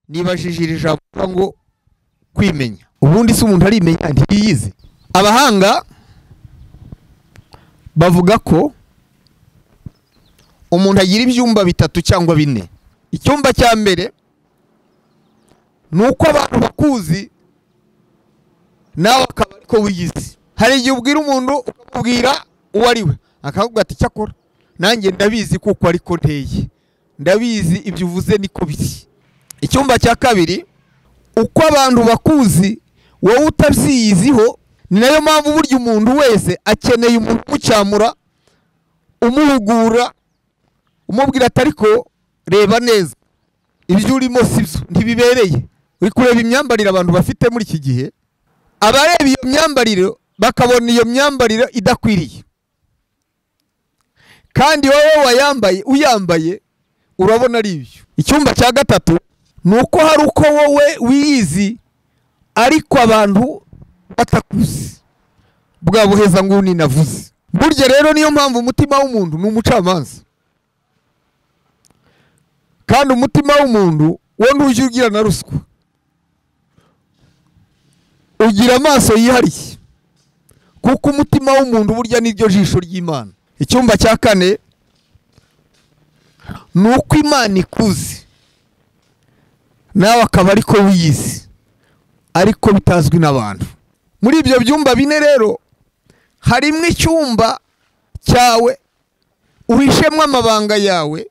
Nibajije iri jambo ngo kwimenya. Ubundi se umuntu arimenya ntiyizi? Abahanga bavuga ko umuntu agira ibyumba bitatu cyangwa bine. Icyumba cya mbere nuko abantu bakuzi nawe akaba ariko wiyizi. Hari igihe ubwira umuntu ukamubwira uwo ari we, akavuga ati cyakora nanjye ndabizi kuko ariko nteye, ndabizi ibyo uvuze niko biri. Icyumba cya kabiri, uko abantu bakuzi wowe utabyiyiziho. Ni nayo mpamvu burya umuntu wese akeneye umuntu umucyamura, umuhugura, umubwira ati ariko reba neza ibyo urimo sibyo, ntibibereye. Uri kureba imyambarire abantu bafite muri iki gihe, abareba iyo myambarire bakabona iyo myambarire idakwiriye, kandi wowe wayambaye uyambaye urabona ari ibyo. Icyumba cya gatatu ni uko hari uko wowe wiyizi ariko abantu batakuzi, bwa buheza nguni navuze. Burya rero niyo mpamvu umutima w'umuntu ni umucamanza, kandi umutima w'umuntu wo ntujya ugira na ruswa, ugira amaso yihariye, kuko umutima w'umuntu burya niryo jisho ry'Imana. Icyumba cya kane ni uko Imana ikuzi nawe akaba ariko wiyizi, ariko bitazwi n'abantu. Muri ibyo byumba bine rero harimo icyumba cyawe uhishemwo amabanga yawe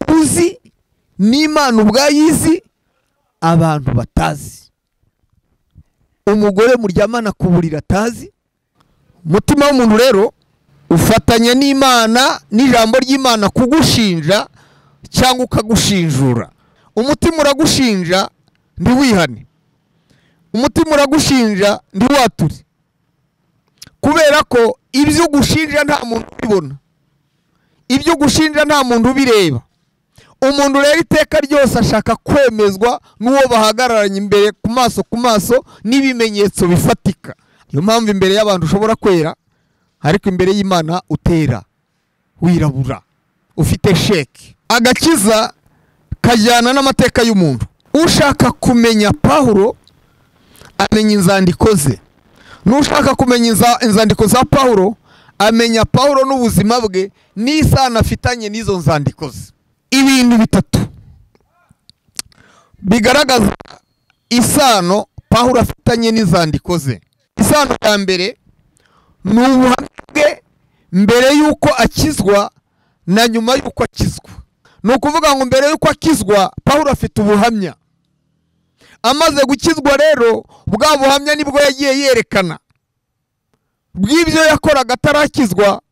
uzi n'Imana ubwayizi, abantu batazi. Umugore muryamana ku buriri atazi. Umutima w'umuntu rero ufatanya n'Imana n'ijambo ry'Imana kugushinja cyangwa ukagushinjura. Umutima uragushinja ntiwihane, umutima uragushinja ntiwature, kubera ko ibyo ugushinja nta muntu ubibona, ibyo ugushinja nta muntu ubireba. Umuntu rero iteka ryose ashaka kwemezwa n'uwo bahagararanye imbere ku maso ku maso n'ibimenyetso bifatika. Niyo mpamvu imbere y'abantu ushobora kwera, ariko imbere y'Imana utera wirabura ufite sheke. Agakiza kajyana n'amateka y'umuntu. Ushaka kumenya Pawulo amenya inzandiko ze, n'ushaka kumenya inzandiko za Pawulo amenya Pawulo n'ubuzima bwe n'isano afitanye n'izo nzandiko ze. Ibintu bitatu bigaragaza isano Pawulo afitanye n'inzandiko ze. Isano ya mbere ni ubuhamya bwe mbere y'uko akizwa na nyuma y'uko akizwa. Ni ukuvuga ngo mbere y'uko akizwa Pawulo afite ubuhamya. Amaze gukizwa rero bwa buhamya nibwo yagiye yerekana bw'ibyo yakoraga atarakizwa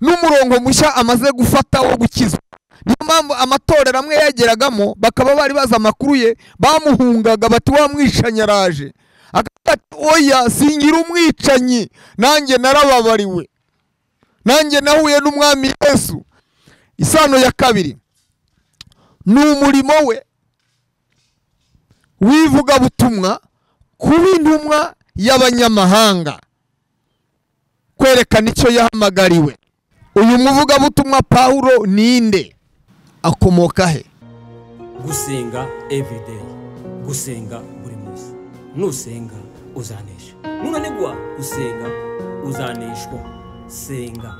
n'umurongo mushya amaze gufata wo gukizwa. Niyo mpamvu amatorero amwe yageragamo bakaba bari bazi amakuru ye, bamuhungaga bati wa mwicanyi araje. Akavuga ati oya, singira umwicanyi, nanjye narababariwe, nanjye nahuye n'umwami Yesu. Isano ya kabiri ni umurimo we w'ivugabutumwa kuba intumwa y'abanyamahanga, kwerekana icyo yahamagariwe. Uyu muvugabutumwa Pawulo ninde? Akomoka he? Gusenga everyday, gusenga buri munsi. Nusenga uzanesha, nunanigwa gusenga uzaneshwa. Senga.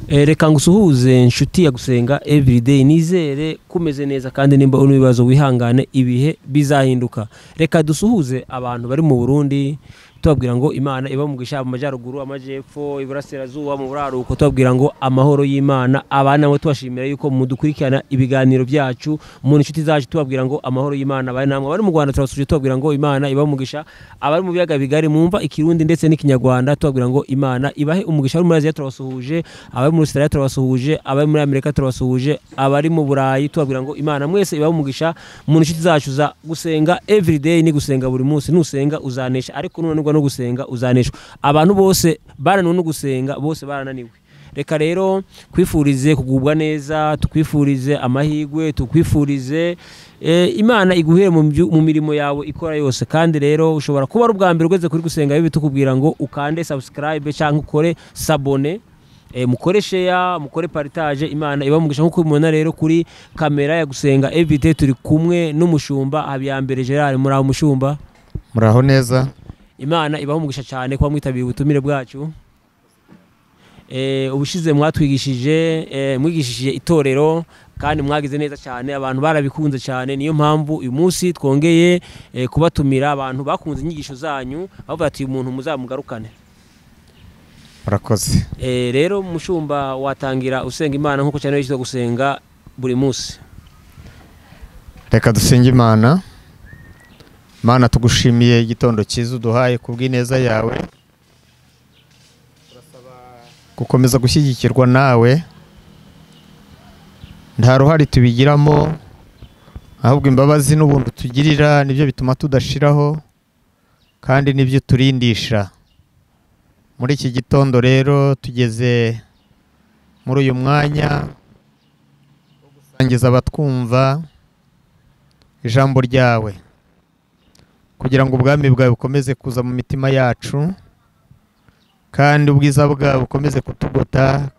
Reka ngusuhuze inshuti ya Gusenga Everyday, nizere kumeze neza kandi nimba uri ibibazo wihangane, ibihe bizahinduka. Reka dusuhuze abantu bari mu Burundi, tubabwira ngo Imana iba mugisha mu majyaruguru, amajyepfo, iburasirazuba, mu buraruko, tubabwira ngo amahoro y'Imana abana namwe, tubashimira yuko mudukurikirana ibiganiro byacu mu inshuti zacu, tubabwira ngo amahoro y'Imana abane namwe. Abari mu Rwanda turabasuje, tubabwira ngo Imana iba mugisha. Abari mu biyaga bigari mwumva ikirundi ndetse n'ikinyarwanda, tubabwira ngo Imana ibahe umugisha. Abari muri Aziya turabasuhuje, abari muri Australia turabasuhuje, abari muri Amerika turabasuhuje, abari mu Burayi tubabwira ngo Imana mwese ibahe umugisha. Mu inshuti zacu za Gusenga Everyday, ni gusenga buri munsi. Nusenga uzanesha, ariko nunanirwa no gusenga uzaneshwa. Abantu bose barananiwe no gusenga, bose barananiwe. Reka rero kwifurize kugubwa neza, tukwifurize amahirwe, tukwifurize Imana iguhere mu mirimo yawe ikora yose. Kandi rero ushobora kuba ari ubwa mbere ugeze kuri Gusenga bibi, tukubwira ngo ukande subscribe cyangwa ukore s'abonner. Mukore share, mukore partage, Imana ibamugisha. Nkuko mubona rero kuri kamera ya Gusenga Everyday turi kumwe n'umushumba Habiyambere Gerard. Muraho mushumba? Muraho neza. Imana ibamugisha cyane kuba mwitabiye ubutumire bwacu. Ubushize mwatwigishije, mwigishije itorero kandi mwagize neza cyane, abantu barabikunze cyane. Niyo mpamvu uyu munsi twongeye kubatumira. Abantu bakunze inyigisho zanyu bavuga ati uyu muntu muzamugarukane. Murakoze. Rero mushumba, watangira usenga Imana nkuko cyane yitwa Gusenga buri munsi. Reka dusenge Imana. Mana, tugushimiye igitondo cyiza uduhaye kubw'ineza yawe. Gukomeza gushyigikirwa nawe, nta ruhare tubigiramo, ahubwo imbabazi n'ubuntu tugirira nibyo bituma tudashiraho kandi nibyo turindisha. Muri iki gitondo rero tugeze muri uyu mwanya wo gusangiza abatwumva ijambo ryawe, kugira ngo ubwami bwawe bukomeze kuza mu mitima yacu kandi ubwiza bwawe bukomeze kutugota.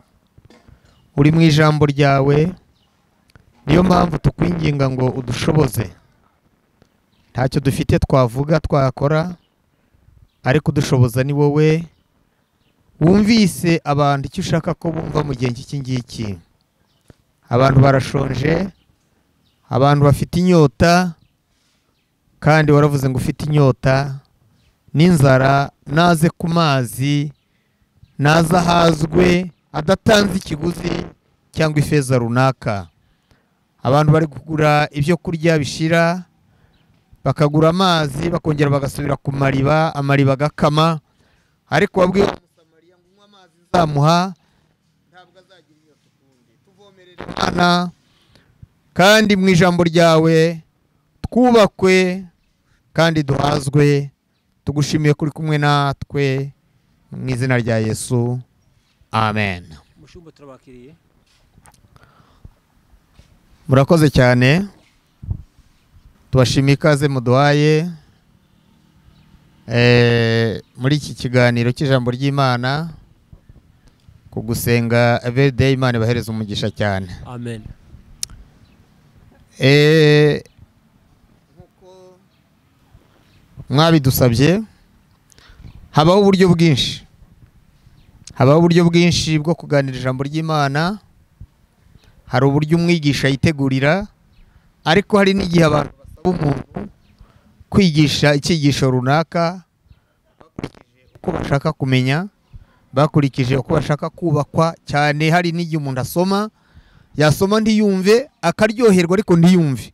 Uri mu ijambo ryawe, niyo mpamvu tukwinginga ngo udushoboze. Ntacyo dufite twavuga twakora, ariko udushoboza ni wowe. Wumvise abantu icyo ushaka ko bumva mu gihe nk'iki ngiki. Abantu barashonje, abantu bafite inyota, kandi waravuze ngo ufite inyota n'inzara naze ku mazi, naza ahazwe adatanze ikiguzi cyangwa ifeza runaka. Abantu bari kugura ibyo kurya bishira, bakagura amazi, bakongera bagasubira ku mariba, amariba agakama. Ariko wabwiye Umusamariya ngo unywe amazi nzamuha ntabwo azagira inyota ukundi. Tuvomerere Imana, kandi mu ijambo ryawe twubakwe kandi duhazwe. Tugushimiye kuri kumwe natwe mu izina rya Yesu, amen. Mushumba, turabakiriye. Murakoze cyane, tubashimiye ikaze muduhaye muri iki kiganiro cy'ijambo ry'Imana ku Gusenga Everyday. Imana ibahereza umugisha cyane. Amen. Nkuko mwabidusabye, habaho uburyo bwinshi, habaho uburyo bwinshi bwo kuganira ijambo ry'Imana. Hari uburyo umwigisha yitegurira, ariko hari n'igihe abantu basaba umuntu kwigisha icyigisho runaka bakurikije uko bashaka kumenya, bakurikije uko bashaka kubakwa cyane. Hari n'igihe umuntu asoma, yasoma ntiyumve, akaryoherwa ariko ntiyumve.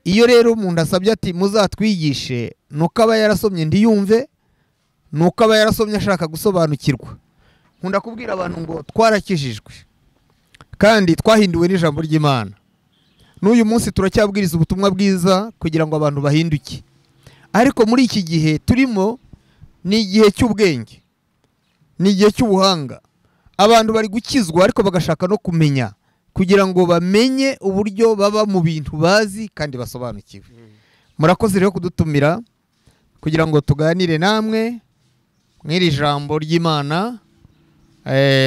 Iyo rero umuntu asabye ati muzatwigishe, nuko aba yarasomye ntiyumve, nuko aba yarasomye ashaka gusobanukirwa. Nkunda kubwira abantu ngo twarakijijwe kandi twahinduwe n'ijambo ry'Imana. N'uyu munsi turacyabwiriza ubutumwa bwiza kugira ngo abantu bahinduke. Ariko muri iki gihe turimo ni igihe cy'ubwenge, ni igihe cy'ubuhanga. Abantu bari gukizwa ariko bagashaka no kumenya, kugira ngo bamenye uburyo baba mu bintu bazi kandi basobanukiwe. Murakoze rero kudutumira kugira ngo tuganire namwe mw'iri jambo ry'Imana.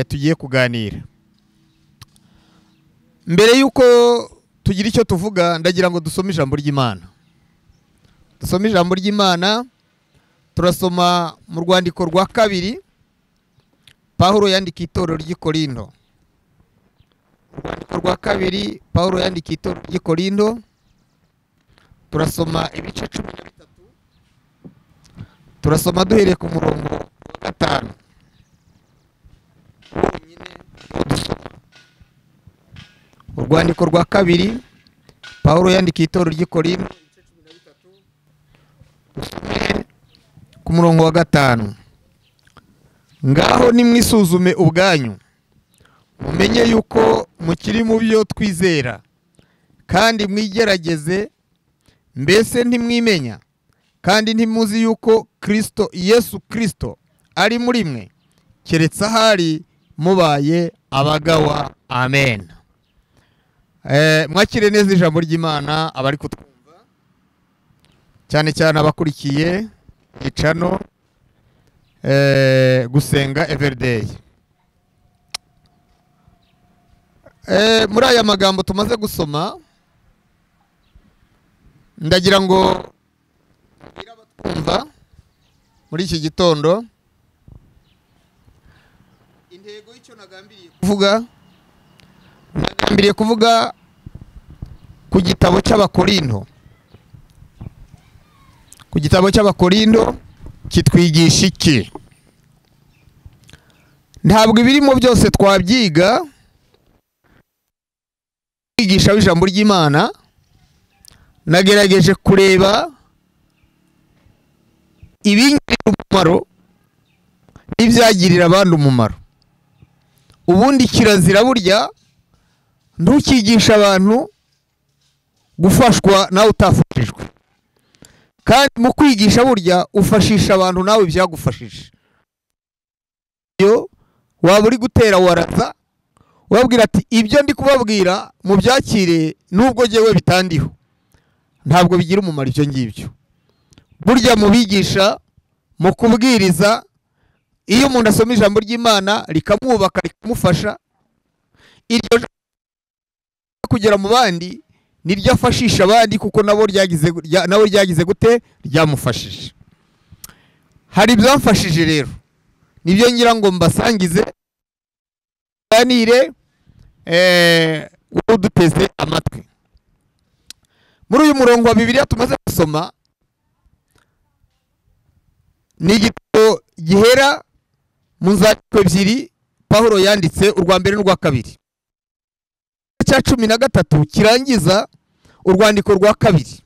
Tugiye kuganira. Mbere yuko tugira icyo tuvuga, ndagira ngo dusome ijambo ry'Imana. Dusome ijambo ry'Imana, turasoma mu rwandiko rwa kabiri Pawulo yandikiye itorero ry'i Korinto. Urwandiko rwa kabiri Pawulo yandikiye itorero ry'i Korinto, turasoma ibice 13, turasoma duhereye ku murongo wa 5 wonyine dusoma. Urwandiko rwa kabiri Pawulo yandikiye itorero ry'i Korinto, ibice 13, dusome ku murongo wa 5. Ngaho nimwisuzume ubwanyu, mumenye yuko mukiri mu byo twizera, kandi mwigerageze, mbese ntimwimenya, kandi ntimuzi yuko Kristo Yesu Kristo ari muri mwe, keretse ahari mubaye abagawa. Amen. Mwakire neza ijambo ry'Imana abari kutwumva, cyane cyane abakurikiye icano Gusenga Everyday. Muri aya magambo tumaze gusoma, ndagira ngo abatwumva muri iki gitondo intego y'icyo nagambiriye kuvuga, nagambiriye kuvuga ku gitabo cy'Abakorinto. Ku gitabo cy'Abakorinto kitwigisha iki? Ntabwo ibirimo byose twabyiga, kwigisha ijambo ry'Imana. Nagerageje kureba ibingirira umumaro n'ibyagirira abandi umumaro. Ubundi kirazira burya ntukigisha abantu gufashwa nawe utafashijwe, kandi mu kwigisha burya ufashisha abantu nawe ibyagufashije. Iyo waba uri gutera waraza wabwira ati ibyo ndi kubabwira mubyakire nubwo jyewe bitandiho, ntabwo bigira umumaro ibyo ngibyo. Burya mu bigisha, mu kubwiriza, iyo umuntu asoma ijambo ry'Imana rikamwubaka rikamufasha, iryo kugera mu bandi niryo afashisha abandi, kuko nabo ryagize gute, ryamufashije. Hari ibyamfashije rero nibyo ngira ngo mbasangize, ganire uduteze amatwi. Muri uyu murongo wa Bibiliya tumaze gusoma, ni igitabo gihera mu nzandiko ebyiri Pawulo yanditse, urwa mbere n'urwa kabiri. Cya 13 kirangiza urwandiko rwa kabiri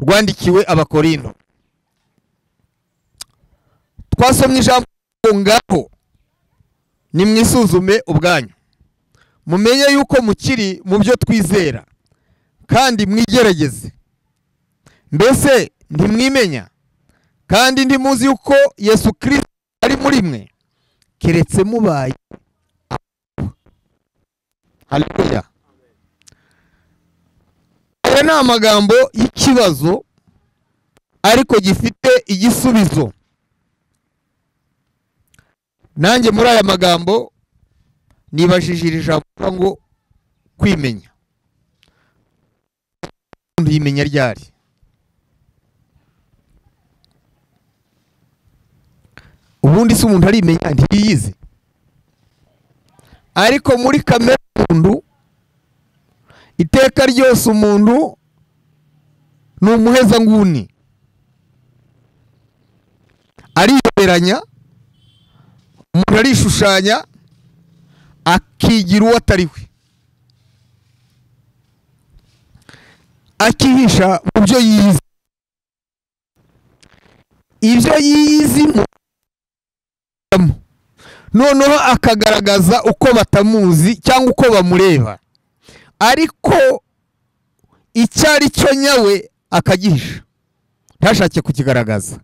rwandikiwe Abakorinto. Twasomye ijambo ngaho, nimwisuzume ubwanyu mumenye yuko mukiri mu byo twizera, kandi mwigerageze. Mbese ntimwimenya, kandi ntimuzi yuko Yesu Kristo ari muri mwe, keretse mubaye. Haleluya. Aya ni amagambo y'ikibazo ariko gifite igisubizo. Nanjye muri aya magambo nibajije ijambo ngo kwimenya. Umuntu yimenya ryari? Ubundi se umuntu arimenya ntiyizi? Ariko muri kamere y'umuntu iteka ryose umuntu ni umuheza nguni, ariyoberanya, umuntu arishushanya akigira uwo atari we, akihisha mu byo yiyizi. Ibyo yiyizimo noneho akagaragaza uko batamuzi cyangwa uko bamureba, ariko icyo ari cyo nyawe akagihisha, ntashake kukigaragaza.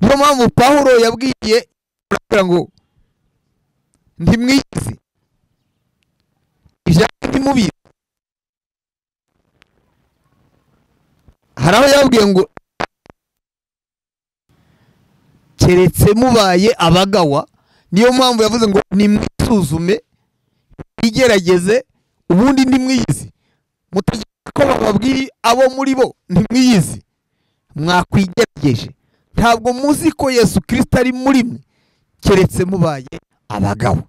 Niyo mpamvu Pawulo yabwiye ngo ntimwiyizi, ibyo ntimubizi. Hari aho yabwiye ngo keretse mubaye abagawa. Niyo mpamvu yavuze ngo nimwisuzume, mwigerageze, ubundi ntimwiyizi. Mutegeka ko bababwira abo muri bo ntimwiyizi, mwakwigerageje. Ntabwo muzi ko Yesu Kristo ari muri mwe, keretse mubaye abagabo.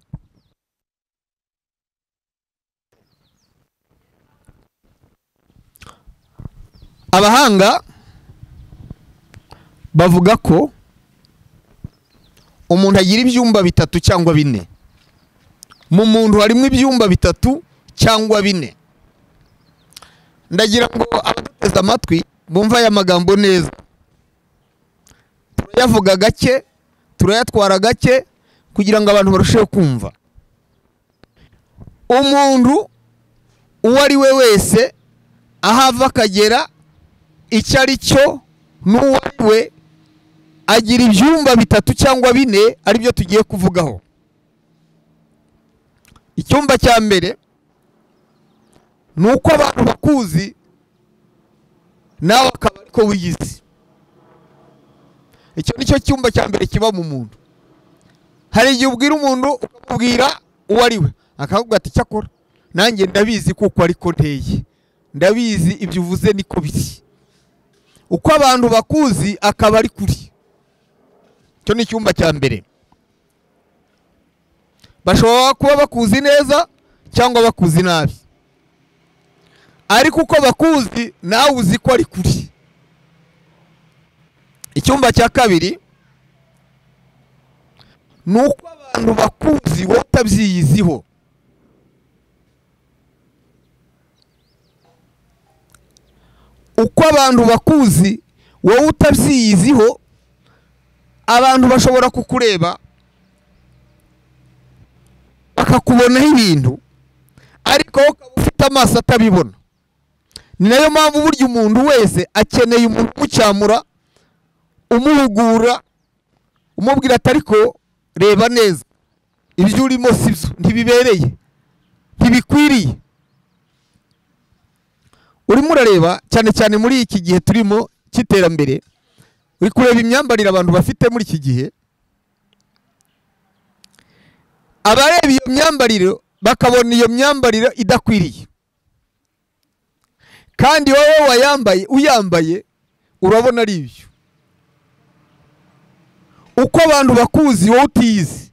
Abahanga bavuga ko umuntu agira ibyumba bitatu cyangwa bine. Mu muntu harimo ibyumba bitatu cyangwa bine. Ndagira ngo abaduteze amatwi bumva aya magambo neza. Turayavuga gake, turayatwara gake kugira ngo abantu barusheho kumva. Umuntu uwo ari we wese ahava akagera icyo ari cyo n'uwo ari we agira ibyumba bitatu cyangwa bine, aribyo tugiye kuvugaho. Icyumba cya mbere ni uko abantu bakuzi nawe akaba ariko wiyizi. Icyo nicyo cyumba cya mbere kiba mu muntu. Hari igihe ubwira umuntu ukamubwira uwo ari we akakubwira ati cyakora nanjye ndabizi kuko ariko nteye, ndabizi ibyo uvuze niko biri. Uko abantu bakuzi akaba ari kuri. Cyo ni icyumba cya mbere. Bashobora kuba bakuzi neza cyangwa bakuzi nabi, ariko uko bakuzi nawe uzi ko ari kuri. Icyumba cya kabiri ni uko abantu bakuzi wowe utabyiyiziho. Uko abantu bakuzi wowe utabyiyiziho, abantu bashobora kukureba bakakubonaho ibintu ariko wowe ukaba ufite amaso atabibona. Ni nayo mpamvu burya umuntu wese akeneye umuntu umucyamura, umuhugura, umubwira ati ariko reba neza, ibyo urimo si byo, ntibibereye, ntibikwiriye. Urimo urareba cyane cyane muri iki gihe turimo cy'iterambere, uri kureba imyambarire abantu bafite muri iki gihe. Abareba iyo myambarire bakabona iyo myambarire idakwiriye, kandi wowe wayambaye uyambaye urabona ari ibyo. Uko abantu bakuzi wowe utiyizi,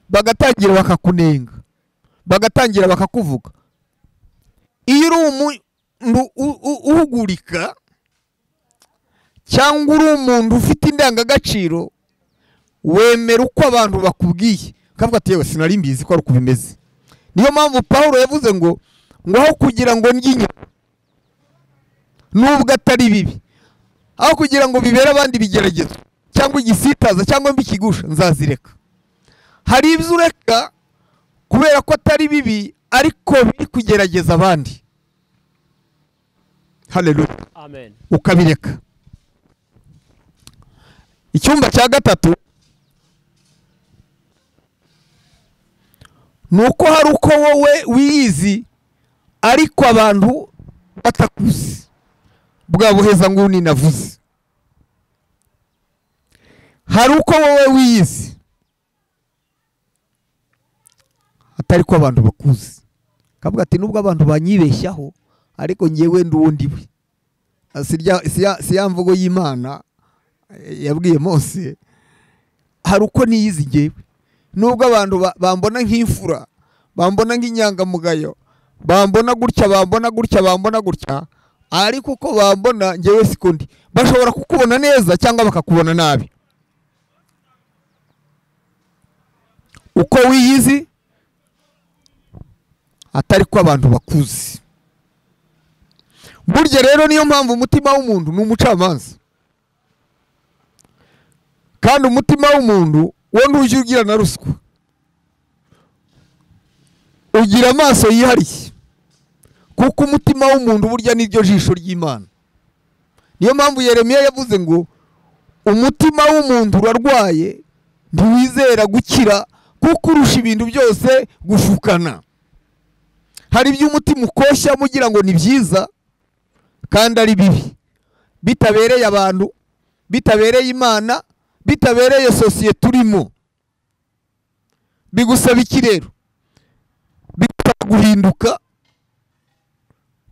bagatangira bakakunenga, bagatangira bakakuvuga. Iyo uri umuntu uhugurika cyangwa uri umuntu ufite indangagaciro, wemera uko abantu bakubwiye, ukavuga ati yewe sinari mbizi ko ari uko bimeze. Niyo mpamvu Pawulo yavuze ngo aho kugira ngo ndye inyama nubwo atari bibi, aho kugira ngo bibere abandi ibigeragezo cyangwa igisitaza cyangwa mbikigusha, nzazireka. Hari ibyo ureka kubera ko atari bibi ariko biri kugerageza abandi. Haleluya, amen. Ukabireka. Icyumba cya gatatu ni uko hari uko wowe wiyizi ariko abantu batakuzi, bwa buheza nguni navuze. Hari uko wowe wiyizi atari ko abantu bakuzi, kavuga ati nubwo abantu banyibeshyaho ariko ngewe ndi uwo ndiwe. Si ya mvugo y'Imana yabwiye Mose. Hari uko niyizi ngewe, nubwo abantu bambona nk'imfura, bambona nk'inyangamugayo, bambona gutya, bambona gutya, bambona gutya, ariko uko bambona ngewe siko ndi. Bashobora kukubona neza cyangwa bakakubona nabi. Uko wiyizi atari ko abantu bakuzi. Burya rero niyo mpamvu umutima w'umuntu ni umucamanza, kandi umutima w'umuntu wo ntujya ugira na ruswa, ugira amaso yihariye, kuko umutima w'umuntu burya niryo jisho ry'Imana. Niyo mpamvu Yeremiya yavuze ngo umutima w'umuntu urarwaye ntiwizera gukira, kuko urusha ibintu byose gushukana. Hari ibyo umutima ukoshya mugira ngo ni byiza kandi ari bibi, bitabereye abantu, bitabereye Imana, bitabereye sosiyete urimo. Bigusaba iki rero? Bigusaba guhinduka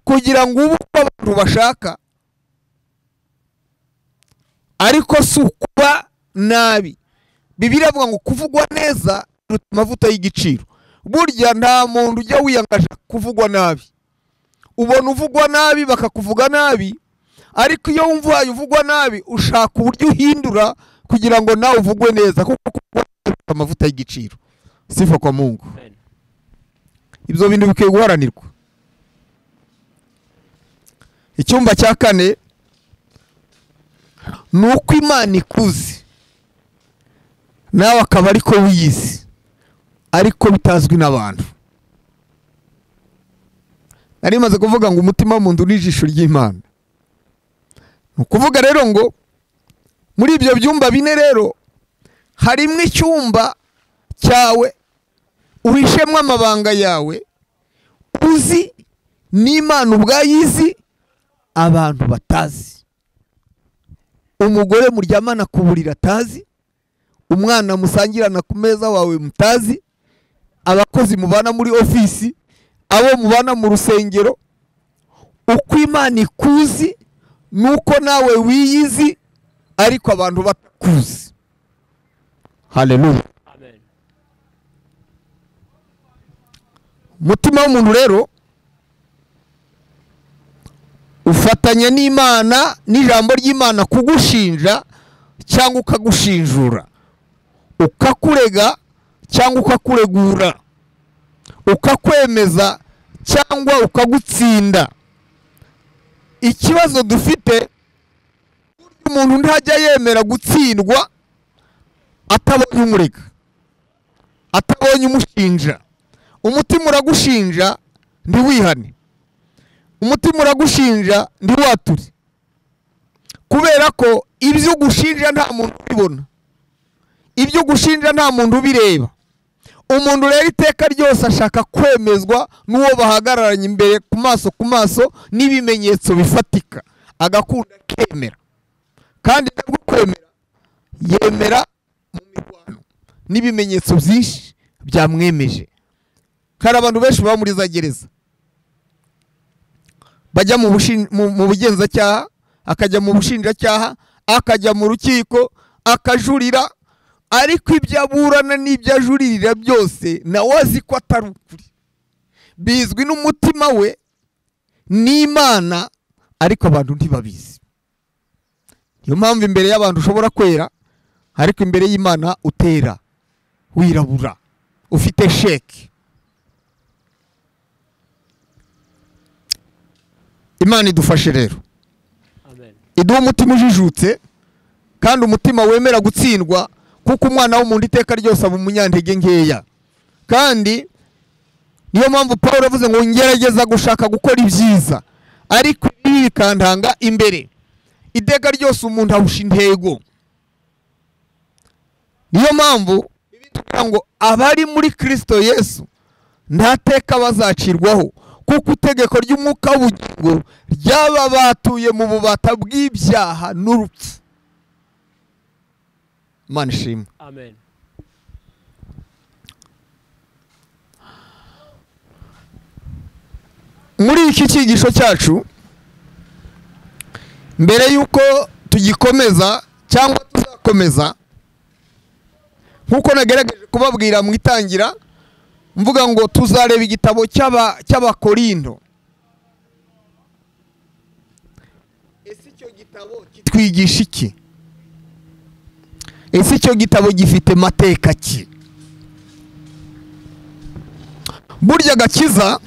kugira ngo ube uko abantu bashaka, ariko si ukuba nabi. Bibiliya ivuga ngo kuvugwa neza biruta amavuta y'igiciro. Burya nta muntu ujya wiyangaje kuvugwa nabi. Ubona uvugwa nabi bakakuvuga nabi, ariko iyo wumva uhaye uvugwa nabi ushaka uburyo uhindura kugira ngo nawe uvugwe neza, kuko amavuta y'igiciro. Sifa kwa Mungu. Ibyo bintu bikwiye guharanirwa. Icyumba cya kane ni uko Imana ikuzi nawe akaba ariko wiyizi, ariko bitazwi n'abantu. Nari maze kuvuga ngo umutima w'umuntu ni ijisho ry'Imana. Ni ukuvuga rero ngo muri ibyo byumba bine rero harimo icyumba cyawe uhishemo amabanga yawe uzi n'Imana ubwayizi, abantu batazi. Umugore muryamana ku buriri atazi, umwana musangirana ku meza wawe mutazi, abakozi mubana muri ofisi, abo mubana mu rusengero. Uko Imana ikuzi nuko nawe wiyizi, ariko abantu batakuzi. Haleluya, Amen. Umutima w'umuntu rero ufatanya n'Imana n'ijambo ry'Imana kugushinja cyangwa ukagushinjura, ukakurega cyangwa ukakuregura, ukakwemeza cyangwa ukagutsinda. Ikibazo dufite, umuntu ntajya yemera gutsindwa atabonye umurega, atabonye umushinja. Umutima uragushinja ntiwihane, umutima uragushinja ntiwature, kubera ko ibyo ugushinja nta muntu ubibona, ibyo ugushinja nta muntu ubireba. Umuntu rero iteka ryose ashaka kwemezwa n'uwo bahagararanye imbere ku maso ku maso n'ibimenyetso bifatika, agakunda akemera. Kandi nabwo kwemera yemera mu mirwano n'ibimenyetso byinshi byamwemeje. Hari abantu benshi baba muri za gereza, bajya mu bugenzacyaha, akajya mu bushinjacyaha, akajya mu rukiko, akajurira, ariko ibyo aburana n'ibyo ajuririra byose nawe azi ko atari ukuri, bizwi n'umutima we n'Imana, ariko abantu ntibabizi. Niyo mpamvu imbere y'abantu ushobora kwera, ariko imbere y'Imana utera wirabura, ufite sheke. Imana idufashe rero, Amen. iduhe umutima ujijutse kandi umutima wemera gutsindwa, kuko umwana w'umuntu iteka ryose aba umunyantege nkeya. Kandi niyo mpamvu Paul avuze ngo ngerageza gushaka gukora ibyiza, ariko ibi bikantanga imbere. Iteka ryose umuntu ahusha intego. Niyo mpamvu bitubwira ngo abari muri Kristo Yesu nta teka bazacirwaho, kuko itegeko ry'umwuka w'ubugingo ryaba batuye mu bubata bw'ibyaha n'urupfu. Imana ishimwe. Amen. Muri iki cyigisho cyacu, mbere yuko tugikomeza cyangwa tuzakomeza, nkuko nagerageje kubabwira mu itangira, mvuga ngo tuzareba igitabo cy'Abakorindo. Ese icyo gitabo kitwigisha iki? Ese icyo gitabo gifite mateka ki? Burya agakiza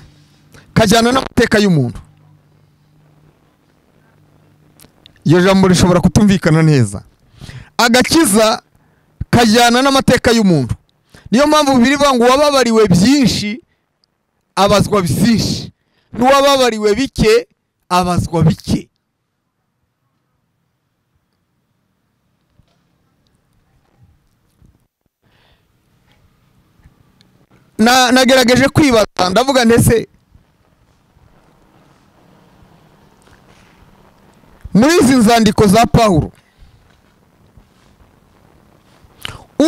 kajyana n'amateka y'umuntu. Iyo jambo rishobora kutumvikana neza. Agakiza kajyana n'amateka y'umuntu. Niyo mpamvu Bibiliya ivuga ngo uwababariwe byinshi abazwa byinshi, n'uwababariwe bike abazwa bike. Nagerageje kwibaza, ndavuga ndetse muri izi nzandiko za Pawulo,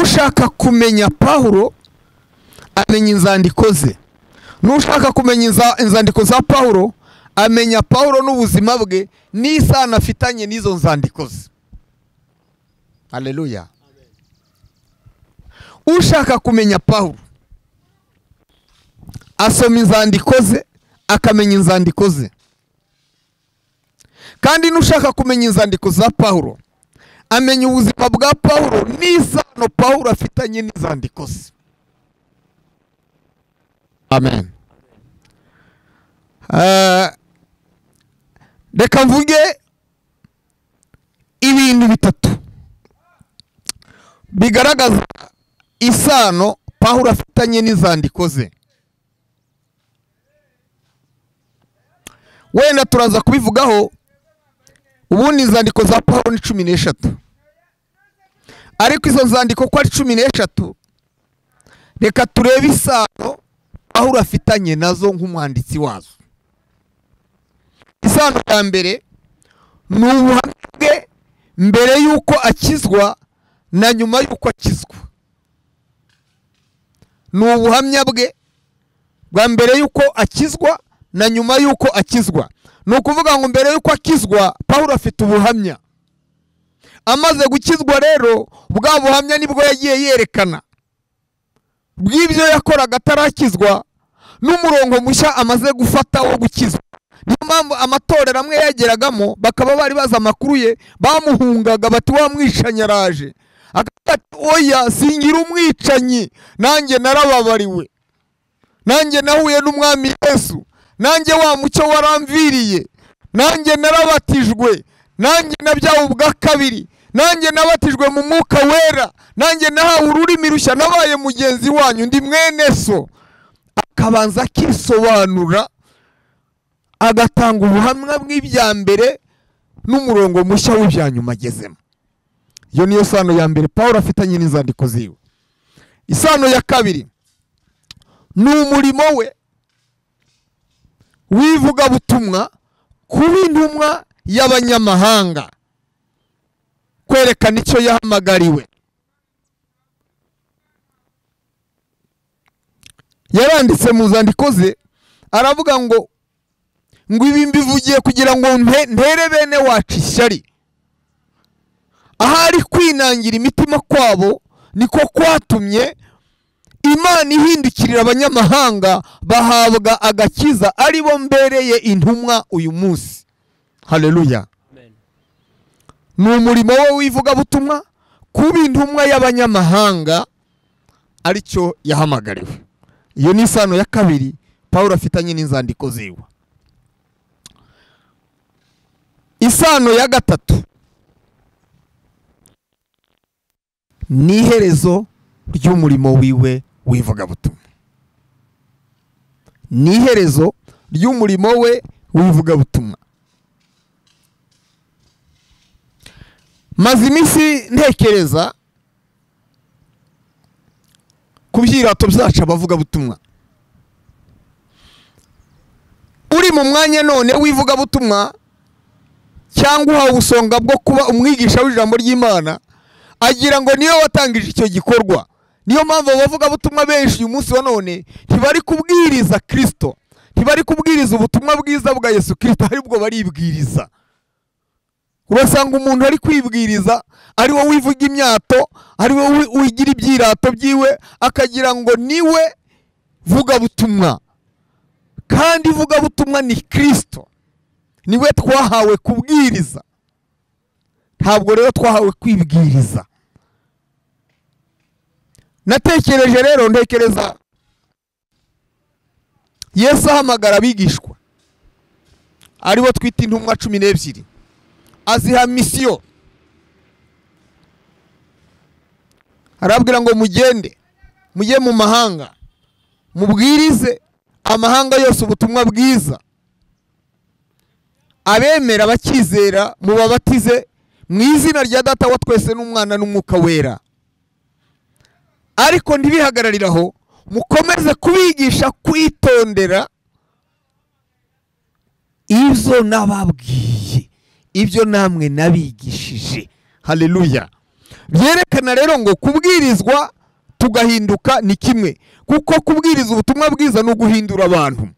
ushaka kumenya Pawulo amenya inzandiko ze, n'ushaka kumenya inzandiko za Pawulo amenya Pawulo n'ubuzima bwe n'isano afitanye n'izo nzandiko ze. Haleluya. Ushaka kumenya Pawulo asoma inzandiko ze, akamenya inzandiko ze. Kandi n'ushaka kumenya inzandiko za Pawulo amenya ubuzima bwa Pawulo n'isano Pawulo afitanye n'inzandiko ze. Amen. Reka mvuge ibintu bitatu bigaragaza isano Pawulo afitanye n'inzandiko ze. Wenda turaza kubivugaho. Ubundi inzandiko za Pawulo ni 13, ariko izo nzandiko ko ari 13, reka turebe isano Pawulo afitanye nazo nk'umwanditsi wazo. Isano ya mbere ni ubuhamya bwe mbere y'uko akizwa na nyuma y'uko akizwa. ni ubuhamya bwe bwa mbere yuko akizwa na nyuma yuko akizwa. Ni ukuvuga ngo mbere yuko akizwa Pawulo afite ubuhamya. Amaze gukizwa rero bwa buhamya nibwo yagiye yerekana bw'ibyo yakoraga atarakizwa n'umurongo mushya amaze gufata wo gukizwa. Niyo mpamvu amatorero amwe yageragamo bakaba bari bazi amakuru ye, bamuhungaga bati wa mwicanyi araje. Akavuga ati oya, singira umwicanyi, nanjye narababariwe, nanjye nahuye n'umwami Yesu, nanjye wa mucyo waramviriye, nanjye narabatijwe, nanjye nabyawe ubwa kabiri, nanjye nabatijwe mu mwuka wera, nanjye nahawe ururimi rushya, nabaye mugenzi wanyu, ndi mwene so. Akabanza akisobanura, agatanga ubuhamya bw'ibya mbere n'umurongo mushya w'ibya nyuma agezemo. Iyo niyo sano ya mbere Pawulo afitanye n'inzandiko ziwe. Isano ya kabiri ni umurimo we w'ivugabutumwa kuba intumwa y'abanyamahanga, kwerekana icyo yahamagariwe. Yaranditse mu zandiko ze aravuga ngo ibi mbivugiye kugira ngo ntere bene wacu ishyari. Ahari kwinangira imitima kwabo niko kwatumye Imana ihindukirira abanyamahanga bahabwa agakiza, aribo mbereye intumwa uyu munsi. Haleluya. Ni umurimo we w'ivugabutumwa kuba intumwa y'abanyamahanga, aricyo yahamagariwe. Iyo ni isano ya kabiri Pawulo afitanye n'inzandiko ziwe. Isano ya gatatu ni iherezo ry'umurimo wiwe w'ivugabutumwa. Ni iherezo ry'umurimo we w'ivugabutumwa. Maze iminsi ntekereza ku byirato byacu abavugabutumwa. Uri mu mwanya none w'ivugabutumwa cyangwa uhawe ubusonga bwo kuba umwigisha w'ijambo ry'Imana, agira ngo niyo watangije icyo gikorwa. Niyo mpamvu abavugabutumwa benshi uyu munsi wa none ntibari kubwiriza Kristo, ntibari kubwiriza ubutumwa bwiza bwa Yesu Kristo, ahubwo baribwiriza. Urasanga umuntu ari kwibwiriza, ari wowe wivuga imyato, ari wowe wigira ibyirato byiwe, akagira ngo niwe vugabutumwa. Kandi vugabutumwa ni Kristo, niwe twahawe kubwiriza. Ntabwo rero twahawe kwibwiriza. Natekereje rero, ntekereza Yesu ahamagara abigishwa aribo twita intumwa 12, aziha misiyo, arabwira ngo mugende mujye mu mahanga, mubwirize amahanga yose ubutumwa bwiza, abemera bakizera mubabatize mu izina rya Data wa twese n'Umwana n'Umwuka Wera. Ariko ntibihagarariraho, mukomeze kubigisha kwitondera ibyo nababwiye, ibyo namwe nabigishije. Haleluya. Byerekana rero ngo kubwirizwa tugahinduka ni kimwe, kuko kubwiriza ubutumwa bwiza ni uguhindura abantu.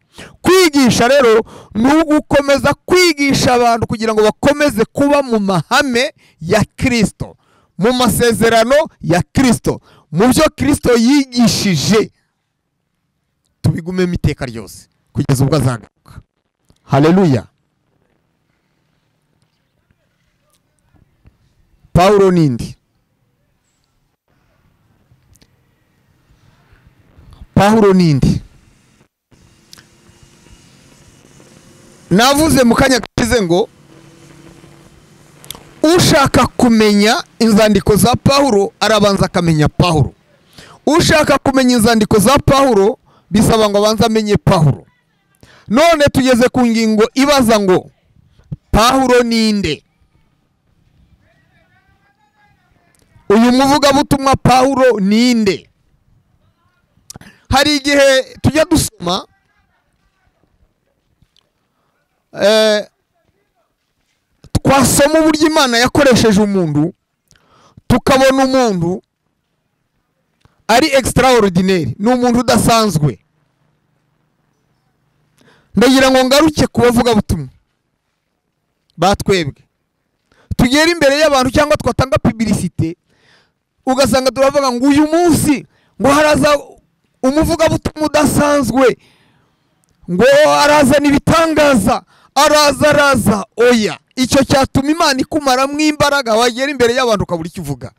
Kwigisha rero ni ugukomeza kwigisha abantu kugira ngo bakomeze kuba mu mahame ya Kristo, mu masezerano ya Kristo, mu byo Kristo yigishije, tubigumemo iteka ryose kugeza ubwo azagaruka. Haleluya. Paulo nindi? Paulo nindi? Navuze mu kanya kashize ngo ushaka kumenya inzandiko za Paulo arabanza akamenya Paulo. Ushaka kumenya inzandiko za Paulo bisaba ngo abanze amenye Paulo. None tugeze ku ngingo ibaza ngo Paulo ninde? Uyu muvugabutumwa Paulo ninde? Hari igihe tujya dusoma twasoma uburyo Imana yakoresheje umuntu, tukabona umuntu Ari extraordinaire, ni umuntu udasanzwe. Ndagira ngo ngaruke ku bavugabutumwa batwebwe tugera imbere y'abantu cyangwa twatanga publicité, ugasanga turavuga ngo uyu munsi ngo haraza umuvugabutumwa udasanzwe, ngo arazana ibitangaza, araza. Oya, icyo cyatuma Imana ikumaramwo imbaraga, wagera imbere y'abantu ukabura icyo uvuga.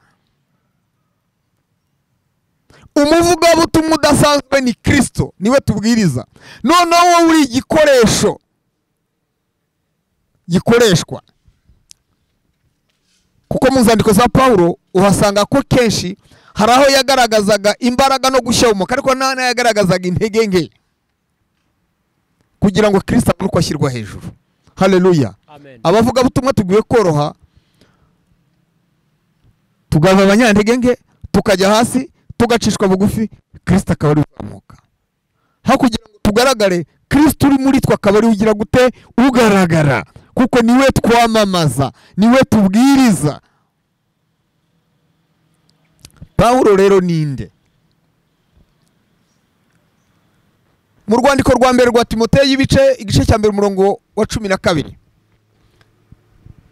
Umuvugabutumwa udasanzwe ni Kristo, niwe tubwiriza. Noneho wowe uri igikoresho gikoreshwa, kuko mu nzandiko za Pawulo uhasanga ko kenshi hari aho yagaragazaga imbaraga no gushyamuka, ariko nta yagaragazaga intege nke kugira ngo Kristo abone uko ashyirwa hejuru. Haleluya. Abavugabutumwa tugiye koroha, tugaba abanyantege nke, tukajya hasi, tugacishwa bugufi, Kristo akaba ari uzamuka. Aho kugira ngo tugaragare, Kristo uri muri twe akaba ari ugira gute? Ugaragara, kuko niwe twamamaza, niwe tubwiriza. Pawulo rero ninde? Mu rwandiko rwa mbere rwa Timoteyo igice cya mbere umurongo wa 12,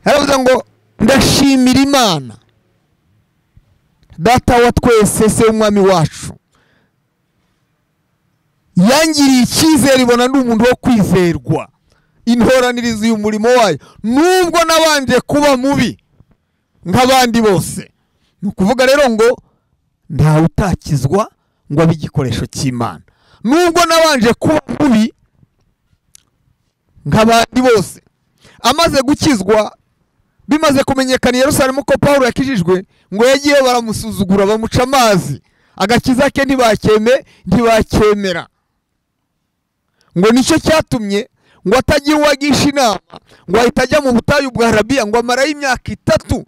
haravuze ngo ndashimira Imana Data wa twese, se w'umwami wacu, yangiriye icyizere ibona ndi umuntu wo kwizerwa, intoraniriza uyu murimo wayo, nubwo nabanje kuba mubi nk'abandi bose. Ni ukuvuga rero ngo ntawe utakizwa ngo abe igikoresho cy'Imana, nubwo nabanje kuba mubi nk'abandi bose. Amaze gukizwa, bimaze kumenyekana i Yerusalemu ko Pawulo yakijijwe, ngo yagiye baramusuzugura, bamuca amazi, agakiza ke ntibacyemera. Ngo nicyo cyatumye ngo atagira uwagisha inama, ngo ahita ajya mu butayu bwa Arabiya, ngo amarayo imyaka 3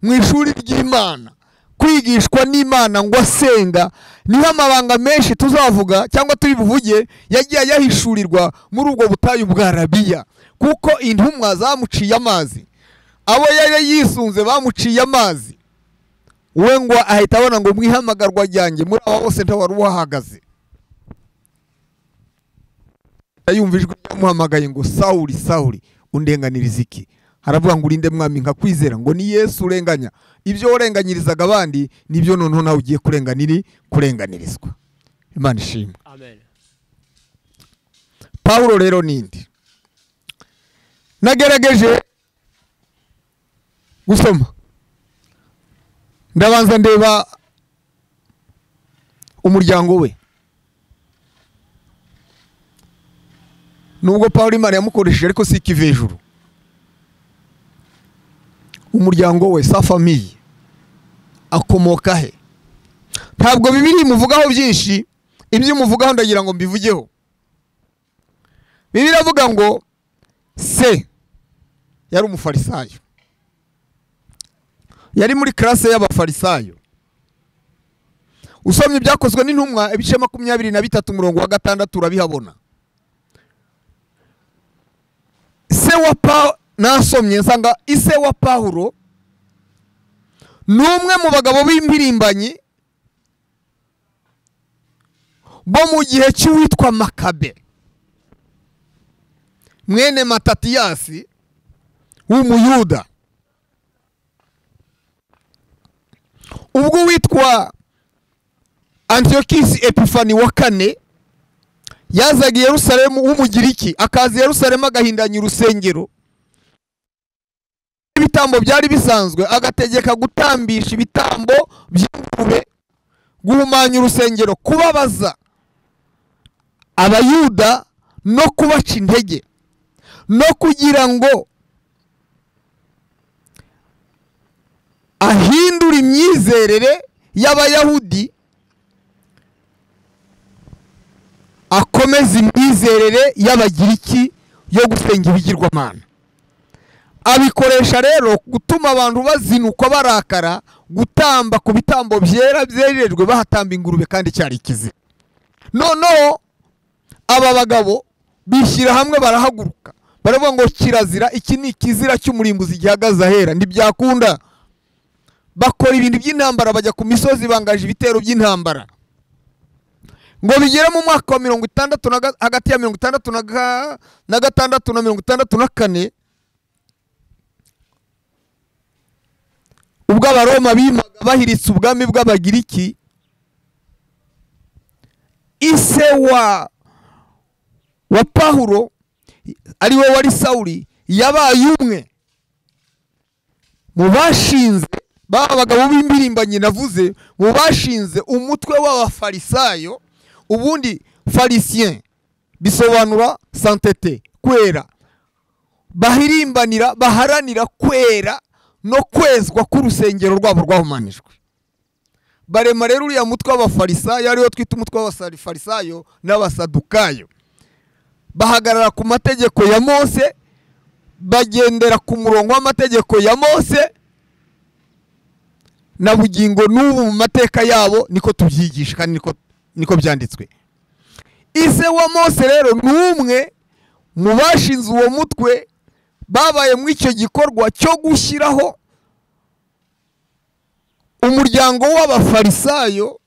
mu ishuri ry'Imana, kwigishwa n'Imana, ngo asenga. Niho amabanga menshi tuzavuga cyangwa turi buvuge yagiye ayahishurirwa muri ubwo butayu bwa Arabiya, kuko intumwa zamuciye amazi, abo yari yisunze bamuciye amazi. We ngo ahita abona ngo mwihamagarwa ryanjye muri aba bose ntawari uhahagaze. Yumva ijwi ryamuhamagaye ngo Sawuli, Sawuli, undenganiriza iki? Haravuga ngo urinde mwami nkakwizera, ngo ni Yesu urenganya. Ibyo warenganyirizaga abandi nibyo noneho nawe ugiye kurenganirizwa. Imana ishimwe. Amen. Pawulo rero ninde? Nagerageje gusoma, ndabanza ndeba umuryango we. Nubwo Pawulo Imana yamukoresheje, ariko si ikiva hejuru. Umuryango we, sa famille, akomoka he? Ntabwo Bibiliya imuvugaho byinshi, ibyo imuvugaho ndagira ngo mbivugeho. Bibiliya iravuga ngo se yari umufarisayo, yari muri classe y'abafarisayo. Usomye ibyakozwe n'intumwa ibice 23 umurongo wa 6 urabihabona. Se wa Pawulo, nasomye nsanga ise wa Pawulo ni umwe mu bagabo b'impirimbanyi bo mu gihe cy'uwitwa Makabe, mwene Matatiyasi w'Umuyuda. Ubwo witwa Antiyokisi Epifani wa 4 yazaga i Yerusalemu w'Umugiriki, akaza i Yerusalemu agahindanya urusengero. Ibitambo byari bisanzwe, agategeka gutambisha ibitambo by'ingurube, guhumanya urusengero, kubabaza Abayuda no kubaca intege, no kugira ngo ahindure imyizerere y'Abayahudi, akomeza imyizerere y'Abagiriki yo gusenga ibigirwamana. Abikoresha rero gutuma abantu bazinukwa barakara, gutamba ku bitambo byera byerejwe bahatamba ingurube kandi cyari kizira. Noneho aba bagabo bishyira hamwe barahaguruka, baravuga ngo kirazira, iki ni ikizira cy'umurimbuzi gihagaze ahera, ntibyakunda. Bakora ibintu by'intambara, bajya ku misozi bangaje ibitero by'intambara. Ngo bigere mu mwaka wa 60 hagati ya 66 na 64, ubwo Abaroma bimaga bahiritse ubwami bw'Abagiriki, ise wa Pawulo ari we wari Sawuli yabaye umwe mu bashinze ba bagabo b'impirimbanyi navuze, mu bashinze umutwe w'Abafarisayo. Ubundi pharisien bisobanura sainteté, kwera. Bahirimbanira, baharanira kwera no kwezwa k'urusengero rwabo rwahumanijwe. Barema rero uriya mutwe w'Abafarisayo, ariwo twita umutwe w'Abafarisayo n'Abasadukayo. Bahagarara ku mategeko ya Mose, bagendera ku murongo w'amategeko ya Mose, na bugingo n'ubu mu mateka yabo niko tubyigisha kandi niko byanditswe. Ise wa Mose rero ni umwe mu bashinze uwo mutwe, babaye muri icyo gikorwa cyo gushyiraho umuryango w'Abafarisayo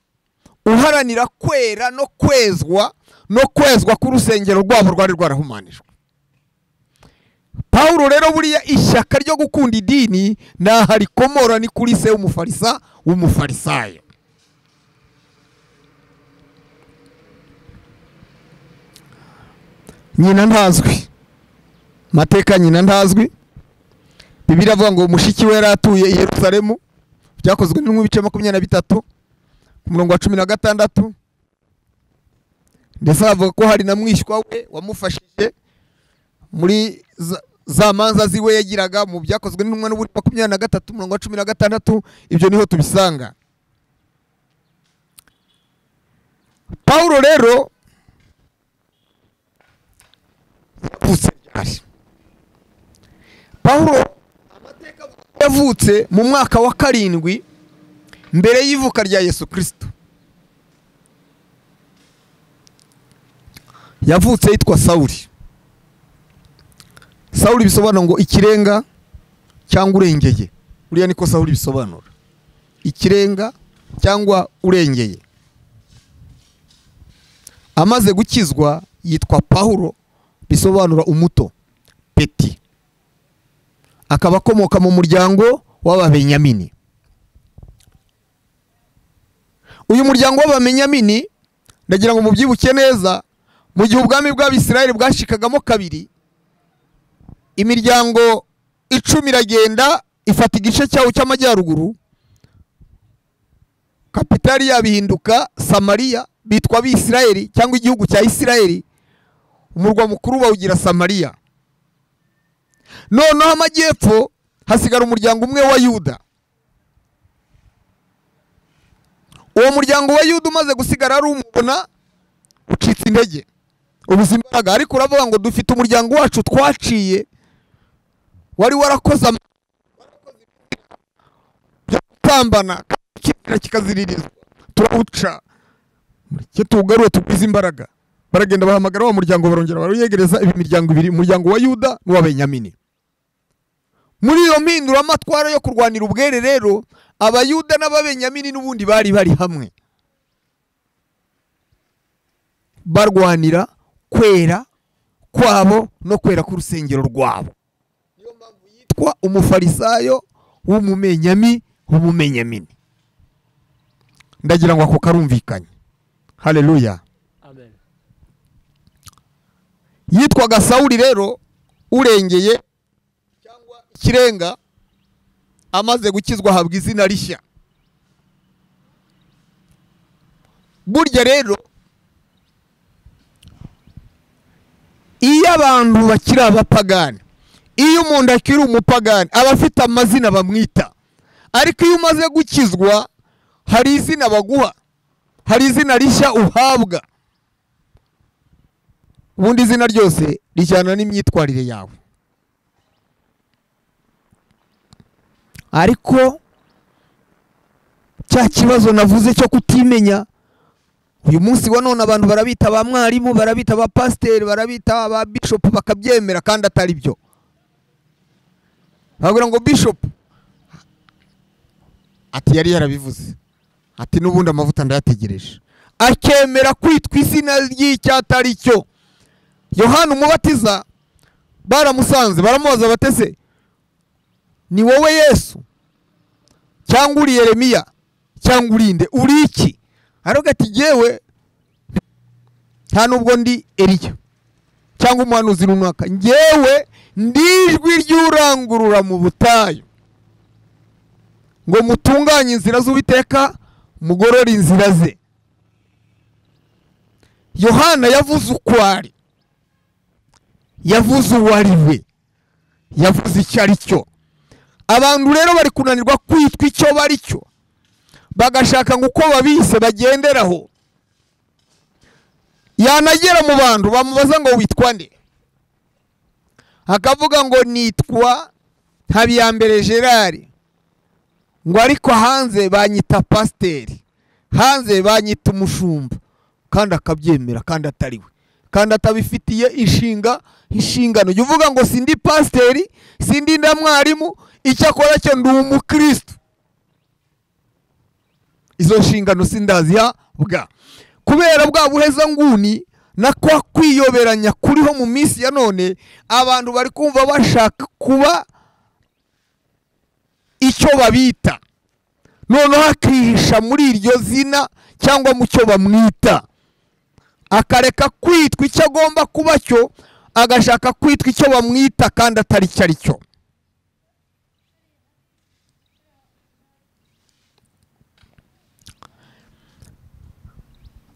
uharanira kwera no kwezwa, no kwezwa k'urusengero rwabo rwari rwarahumanijwe. Pawulo rero buriya ishyaka ryo gukunda idini naho rikomora ni kuri se w'umufarisayo. Nyina ntazwi, mateka nyina ntazwi. Bibiliya avuga ngo mushiki we yari atuye i Yerusalemu, byakozwe n'ibice 23 ku murongo wa 16. Ndetse avuga ko hari na mwishywa we wamufashije muri za manza ziwe yagiraga mu byakozwe n'intumwa n'ubundi 23 umurongo wa 16. Ibyo niho tubisanga. Pawulo rero yavutse ryari? Pawulo amateka yavutse mu mwaka wa 7 mbere y'ivuka rya Yesu Kristo. Yavutse yitwa Sawuli. Sawuli bisobanura ngo ikirenga cyangwa urengeye. Uriya niko Sawuli bisobanura, ikirenga cyangwa urengeye. Amaze gukizwa yitwa Pawulo, bisobanura umuto, peti. Akaba akomoka mu muryango w'Ababenyamini. Uyu muryango w'Ababenyamini ndagira ngo mubyibuke neza, mu gihe ubwami bw'Abisirayeli bwashikagamo kabiri, imiryango 10 iragenda ifata igice cyawo cy'amajyaruguru, kapitali yabihinduka Samariya, bitwa Abisirayeli cyangwa igihugu cya Isirayeli, umurwa mukuru bawugira Samariya. Noneho amajyepfo hasigara umuryango umwe wa Yuda. Uwo muryango wa Yuda umaze gusigara ari umubona ucitse intege, ubuze imbaraga. Ariko uravuga ngo dufite umuryango wacu twaciye, wari warakoze byo gutambana kikaziririzwa, turawuca, tuwugarure tugwize imbaraga. Baragenda bahamagara wa muryango, barongera baruyegereza imiryango ibiri, umuryango wa Yuda n'uwa Benyamini. Muri iyo mpinduramatwara yo kurwanira ubwere rero, Abayuda n'Ababenyamini n'ubundi bari bari hamwe, barwanira kwera kwabo no kwera k'urusengero rwabo. Niyo mpamvu yitwa umufarisayo w'umumenyamini. Ndagira ngo ako karumvikanye. Haleluya, amen. Yitwaga Sawuli rero urengeye cyangwa ikirenga. Amaze gukizwa ahabwa izina rishya. Burya rero iyo abantu bakiri abapagani, iyo umuntu akiri umupagani aba afite amazina bamwita, ariko iyo umaze gukizwa hari izina baguha, hari izina rishya uhabwa. Ubundi izina ryose rijyana n'imyitwarire yawe. Ariko cya kibazo navuze cyo kutimenya, uyu munsi wa none abantu barabita ba mwarimu, barabita ba pasiteri, barabita ba bishop, bakabyemera kandi atari byo. Bagira ngo bishop ati yari yarabivuze, ati n'ubundi amavuta ndayategereje. Akemera kwitwa izina ry'icyatari cyo. Yohana Umubatiza baramusanze baramubaza batese, ni wowe Yesu cyangwa uri Yeremiya cyangwa urinde uri iki? Aravuga ati jyewe nta nubwo ndi Eliya cyangwa umuhanuzi runaka, njyewe ndi ijwi ry'urangurura mu butayu ngo mutunganye inzira z'Uwiteka, mugorore inzira ze. Yohana yavuze uko ari, yavuze uwo ari we, yavuze icyo ari cyo. Abantu rero bari kunanirwa kwitwa icyo bari cyo, bagashaka ngo uko babise bagenderaho. Yanagera mu bantu bamubaza ngo witwa nde, akavuga ngo nitwa Habiyambere Gerard, ngo ariko hanze banyita pasiteri, hanze banyita umushumba, kandi akabyemera kandi atari we, kandi atabifitiye inshingano. Jya uvuga ngo sindi pasiteri, sindi ndamwarimu, icyo akora cyo ndi umukristo, izo nshingano sindazihabwa. Kubera bwa buheza nguni na kwa kwiyoberanya kuriho mu minsi ya none, abantu bari kumva bashaka kuba icyo babita, noneho akihisha muri iryo zina cyangwa mu cyo bamwita, akareka kwitwa icyo agomba kuba cyo, agashaka kwitwa icyo bamwita kandi atari cyo ari cyo.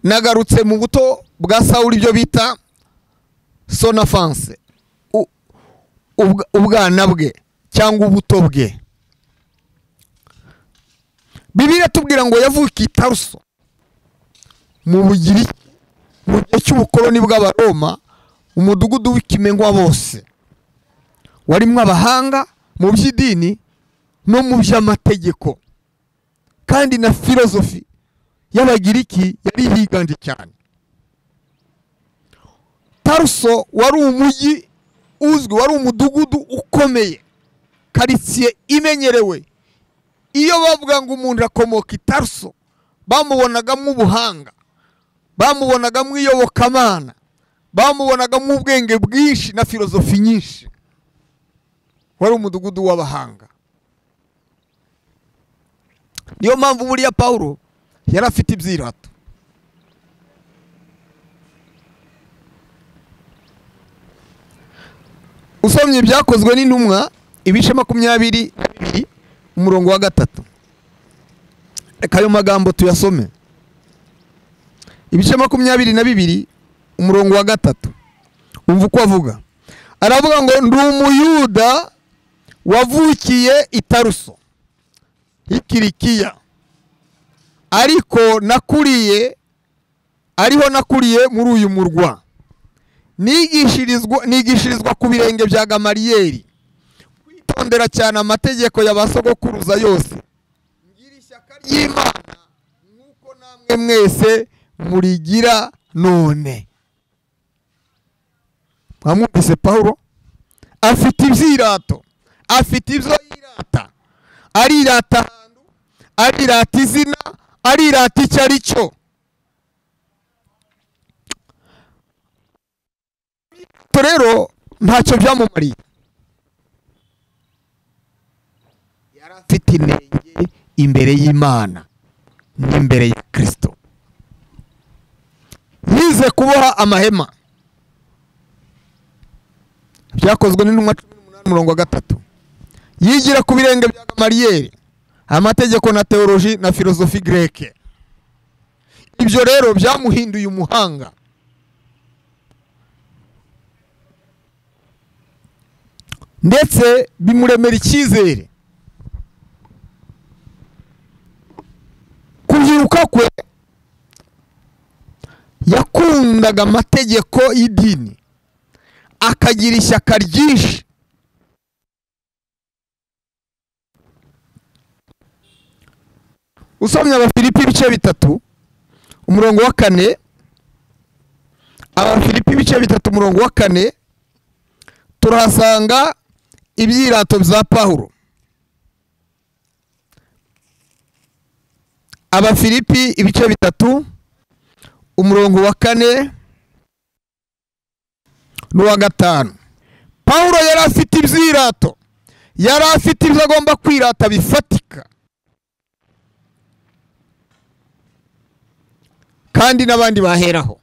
Nagarutse mu buto bwa Sawuli, ibyo bita sonafanse, ubwana bwe cyangwa ubuto bwe. Bibiliya tubwira ngo yavukiye i Taruso mu Bugiriki mu gihe cy'ubukoloni bw'Abaroma, umudugudu w'ikimenywa bose, warimwo abahanga mu by'idini no mu by'amategeko, kandi na filozofi y'Abagiriki yari yiganje cyane. Taruso wari umujyi uzwi, wari umudugudu ukomeye, karitsiye imenyerewe. Iyo bavuga ngo umuntu akomoka i Taruso, bamubonagamo ubuhanga, bamubonagamo iyobokamana, bamubonagamo ubwenge bwinshi na filozofi nyinshi. Wari umudugudu w'abahanga. Niyo mpamvu buriya Paulo yari afite ibyirato. Usomye ibyakozwe n'intumwa ibice 22 umurongo wa 3, reka ayo magambo tuyasome. Ibice 22 umurongo wa 3, umva uko avuga. Aravuga ngo ndi umuyuda wavukiye i Taruso i Kilikiya, ariko nakuriye muri uyu murwa, nigishirizwa ku birenge bya Gamaliyeli, kwitondera cyane amategeko y'abasogokuruza yose, ngira ishyaka ry'Imana nk'uko namwe mwese murigira none. Mwamwumvise Paulo afite ibyirato, afite ibyo yirata, arirata ahantu, arirata izina, arirata icyo ari cyo. Rero ntacyo byamumariye, yari afite inenge imbere y'Imana n'imbere ya Kristo. Yize kuboha amahema, byakozwe n'intumwa 18 umurongo wa 3. Yigira ku birenge bya Gamaliyeli amategeko na teoloji na filozofi greke. Ibyo rero byamuhinduye umuhanga. Ndetse bimuremera icyizere. Kubyiruka kwe yakundaga amategeko y'idini, akagira ishyaka ryinshi. Usomye Abafilipi ibice 3 umurongo wa 4, Abafilipi ibice 3 umurongo wa 4, turahasanga ibyirato bya Paulo. Abafilipi ibice 3 umurongo wa 4 n'uwa 5. Pawulo yari afite ibyirato, yari afite ibyo agomba kwirata bifatika, kandi n'abandi baheraho.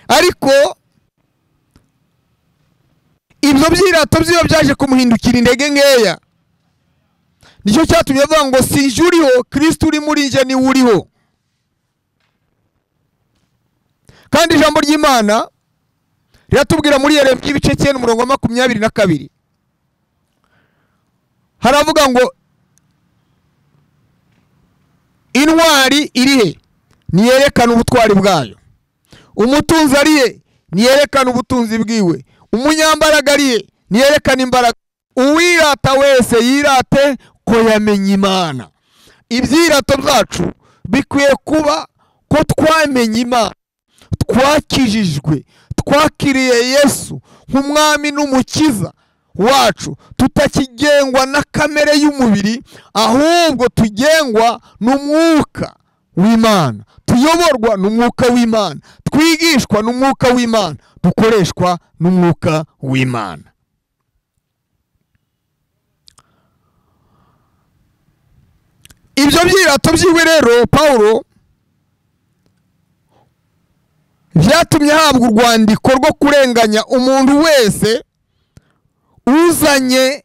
Ariko ibyo byirato byiyo byaje kumuhindukira intege nkeya. Nicyo cyatumye avuga ngo sinjye uriho, Kristo uri muri njye ni uriho. Kandi ijambo ry'Imana riratubwira muri Yeremiya ibice 9 umurongo wa 22, haravuga ngo intwari iri he niyerekana ubutwari bwayo, umutunzi ari he niyerekana ubutunzi bwiwe, umunyambaraga ari he niyerekana imbaraga, uwirata wese yirate ko yamenye Imana. Ibyirato byacu bikwiye kuba ko twamenye Imana, twakijijwe, twakiriye Yesu nk'umwami n'umukiza wacu, tutakigengwa na kamere y'umubiri, ahubwo tugengwa n'umwuka w'Imana, tuyoborwa n'umwuka w'Imana, twigishwa n'umwuka w'Imana, dukoreshwa n'umwuka w'Imana. Ibyo byirato byiwe rero Pawulo byatumye ahabwa urwandiko rwo kurenganya umuntu wese uzanye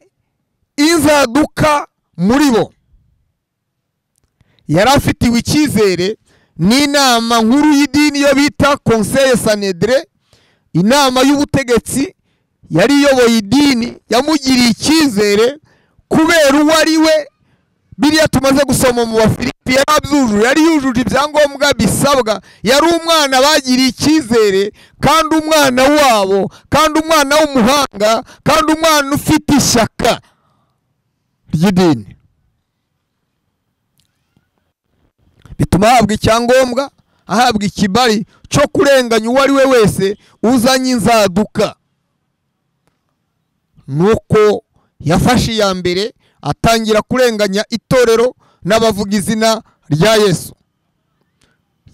inzaduka muri bo. Yari afitiwe icyizere n'inama nkuru y'idini yo bita Conseil Sanhedrin, inama y'ubutegetsi yari iyoboye idini, yamugiriye icyizere kubera uwo ari we. Biriya tumaze gusoma mu Bafilipi yarabyujuje, yari yujuje ibyangombwa bisabwa, yari umwana bagiriye icyizere, kandi umwana wabo, kandi umwana w'umuhanga, kandi umwana ufite ishyaka ry'idini. Bituma ahabwa icyangombwa, ahabwa ikibari cyo kurenganya uwo ari we wese uzanye inzaduka. Nuko yafashe iya mbere atangira kurenganya itorero n'abavuga izina rya Yesu.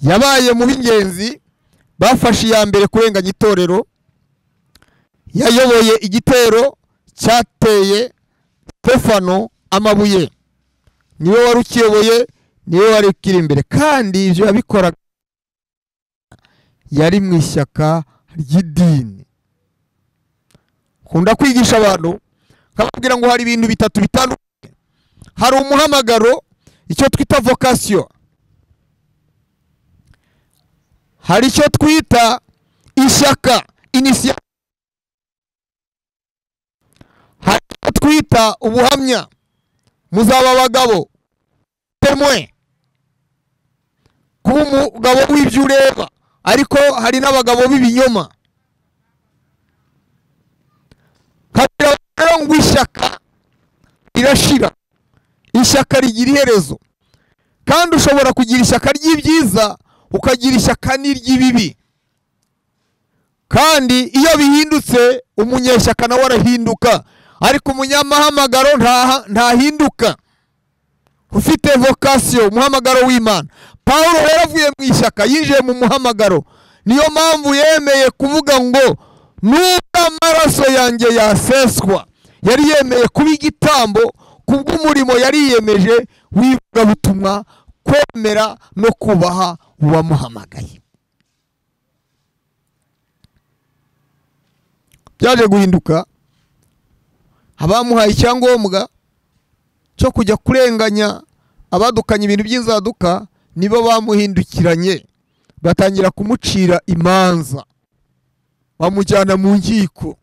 Yabaye mu b'ingenzi bafashe iya mbere kurenganya itorero. Yayoboye igitero cyateye Stefano amabuye, niwe wari ukiyoboye, niwe wari ukiri imbere, kandi ibyo yabikoraga yari mu ishyaka ry'idini. Kunda kwigisha abantu nkababwira ngo hari ibintu bitatu bitandukanye. Hari umuhamagaro, icyo twita vocation, hari icyo twita ishyaka initiative, hari icyo twita ubuhamya, muzaba abagabo temwe, kuba umugabo w'ibyo ureba, ariko hari n'abagabo b'ibinyoma. Kabira ngo ishyaka irashira, ishyaka rigira iherezo. Kandi ushobora kugira ishyaka ry'ibyiza, ukagira ishyaka n'iry'ibibi. Kandi iyo bihindutse umunyeshyaka nawe arahinduka, ariko umunyamahamagaro ntahinduka. Ufite vocation, umuhamagaro w'Imana. Pawulo rero avuye mu ishyaka yinjiye mu muhamagaro. Niyo mpamvu yemeye kuvuga ngo nubwo amaraso yanjye yaseswa, yari yemeye kuba igitambo kubw'umurimo yari yiyemeje w'ivugabutumwa, kwemera no kubaha uwamuhamagaye. Byaje guhinduka, abamuhaye icyangombwa cyo kujya kurenganya abadukanye ibintu by'inzaduka nibo bamuhindukiranye, batangira kumucira imanza, bamujyana mu nkiko,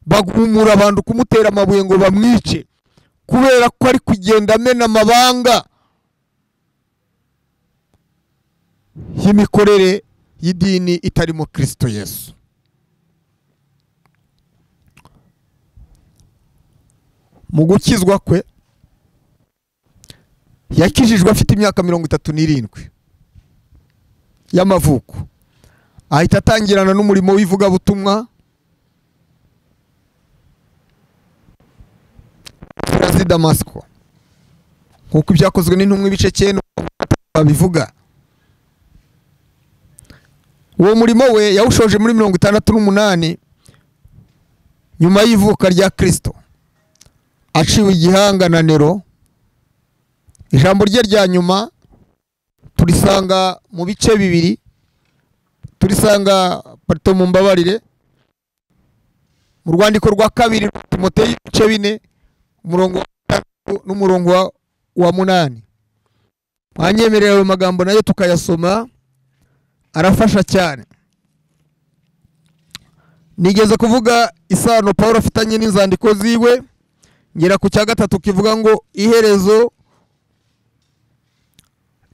bagumura abantu kumutera amabuye ngo bamwice, kubera ko ari kugenda amena amabanga y'imikorere y'idini itarimo Kristo Yesu. Mu gukizwa kwe yakijijwe afite imyaka 37 y'amavuko, ahita atangirana n'umurimo w'ivugabutumwa z'i Damasiko, nk'uko ibyakozwe n'intumwa ibice 9 babivuga. Uwo murimo we yawushoje muri 68 nyuma y'ivuka rya Kristo, aciwe igihanga na Nero. Ijambo rye rya nyuma turisanga mu bice bibiri, turisanga parto mu mbabarire, mu rwandiko rwa kabiri Timoteyo ibice 4 umurongo wa 5 n'umurongo wa 8. Mwanyemerera ayo magambo nayo tukayasoma, arafasha cyane. Nigeze kuvuga isano Paulo afitanye n'inzandiko ziwe, ngera ku cya gatatu kivuga ngo iherezo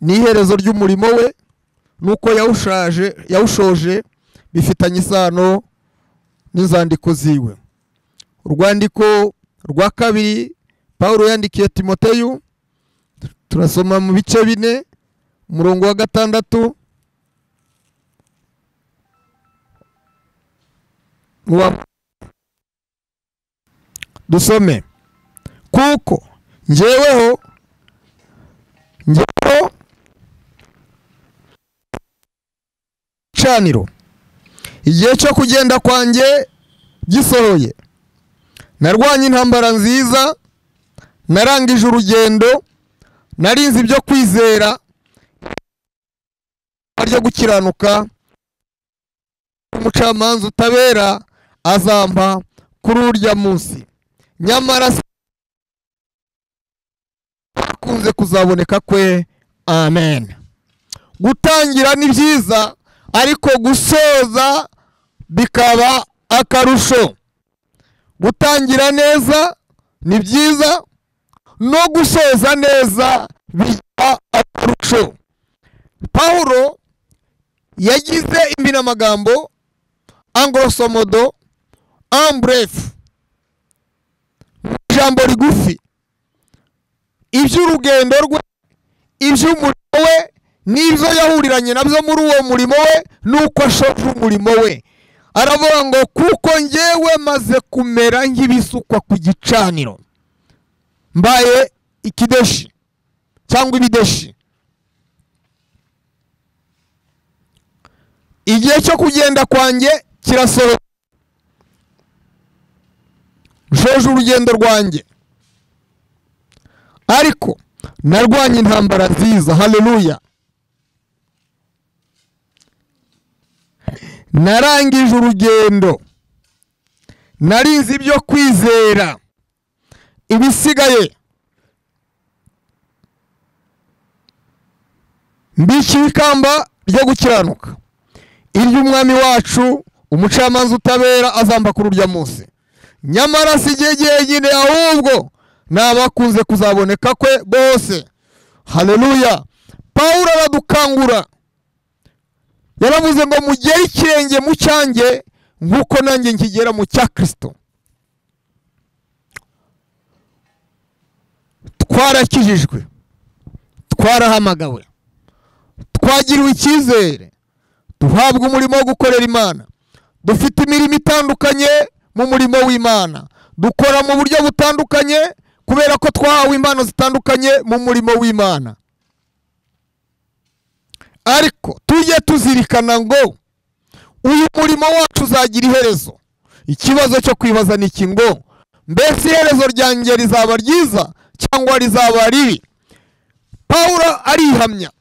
ni iherezo ry'umurimo we nuko yawushoje bifitanye isano n'inzandiko ziwe. Urwandiko rwa kabiri Paulo yandikiye Timoteyo, turasoma mu bice 4 umurongo wa 6 dusome. Kuko njyeweho caniro igihe cyo kugenda kwanjye gisohoye, narwanye intambara nziza, narangije urugendo, narinze ibyo kwizera ryo gukiranuka, umucamanza utabera azampa kuri urya munsi, nyamara akunze kuzaboneka kwe. Amen. Gutangira ni byiza, ariko gusoza bikaba akarusho. Gutangira neza ni byiza, no gusoza neza bikaba akarusho. Paulo yagize imbinamagambo anglosomodo en bref, ijambo rigufi, iby'urugendo rwe, iby'umurimo we n'ibyo yahuriranye nabyo muri uwo murimo we, nuko ashoje umurimo we. Aravuga ngo kuko njyewe maze kumera nk'ibisukwa ku gicaniro, mbaye ikideshi cyangwa ibideshi. Igihe cyo kugenda kwanjye kirasohoye, nshoje urugendo rwanjye, ariko narwanye intambara nziza. Haleluya. Narangije urugendo, narinze ibyo kwizera, ibisigaye mbikiwe ikamba ryo gukiranuka, iry'umwami wacu umucamanza utabera azamba kuri urya munsi. Nyamara si igihe jyenyine, ahubwo n'abakunze kuzaboneka kwe bose. Haleluya. Paulo aradukangura, yaravuze ngo mugere ikirenge mu cyanjye nk'uko nanjye nkigera mu cya Kristo. Twarakijijwe, twarahamagawe, twagiriwe icyizere, duhabwa umurimo wo gukorera Imana, dufite imirimo itandukanye mu murimo w'Imana, dukora mu buryo butandukanye kubera ko twahawe impano zitandukanye mu murimo w'Imana. Ariko tujye tuzirikana ngo uyu murimo wacu uzagira iherezo. Ikibazo cyo kwibaza ni iki ngo mbese iherezo ryanjye rizaba ryiza cyangwa rizaba ribi? Paulo arihamya,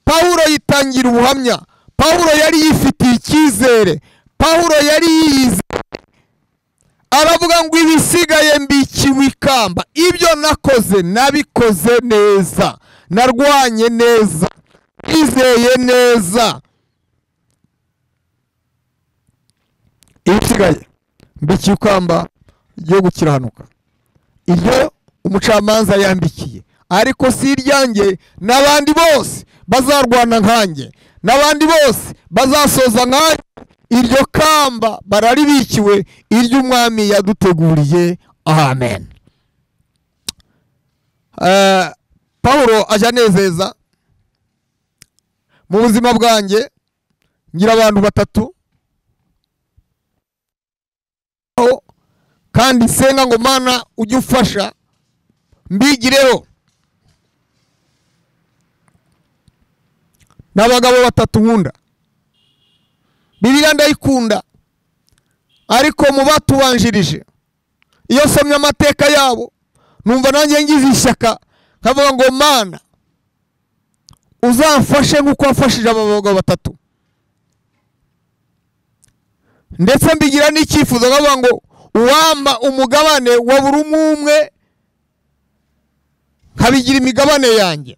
Paulo yitangira ubuhamya, Paulo yari yifitiye icyizere, Paulo yari yiyizeye. Aravuga ngo ibisigaye mbikiwe ikamba, ibyo nakoze nabikoze neza, narwanye neza, nizeye neza, ibisigaye mbikiwe ikamba ryo gukiranuka, iryo umucamanza yambikiye, ariko si iryanjye, n'abandi bose bazarwana nkanjye, n'abandi bose bazasoza nkanjye, iryo kamba bararibikiwe, iry'umwami yaduteguriye. Amen. Paulo aja anezeza mu buzima bwanjye. Ngira abantu batatu kandi senga ngo Mana ujye ufasha mbigireho. N'abagabo batatu nkunda. Bibiliya ndayikunda, ariko mu batubanjirije iyo nsomye amateka yabo numva nanjye ngize ishyaka, nkavuga ngo Mana uzamfashe nk'uko wafashije aba bagabo batatu. Ndetse mbigira n'icyifuzo nkavuga ngo uwampa umugabane wa buri umwe nkabigira imigabane yanjye.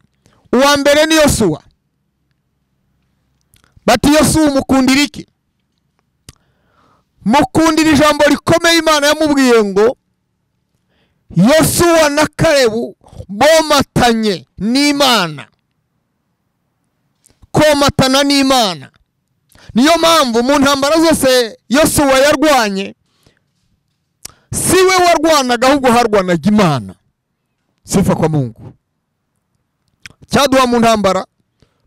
Uwa mbere ni Yosuwa. Bati Yosuwa umukundira iki? Mukundira ijambo rikomeye Imana yamubwiye ngo Yosuwa na Kalebu bomatanye n'Imana. Komatana n'Imana. Niyo mpamvu mu ntambara zose Yosuwa yarwanye, siwe warwanaga ahubwo harwanaga Imana. Sifa kwa Mungu. Cyaduha mu ntambara,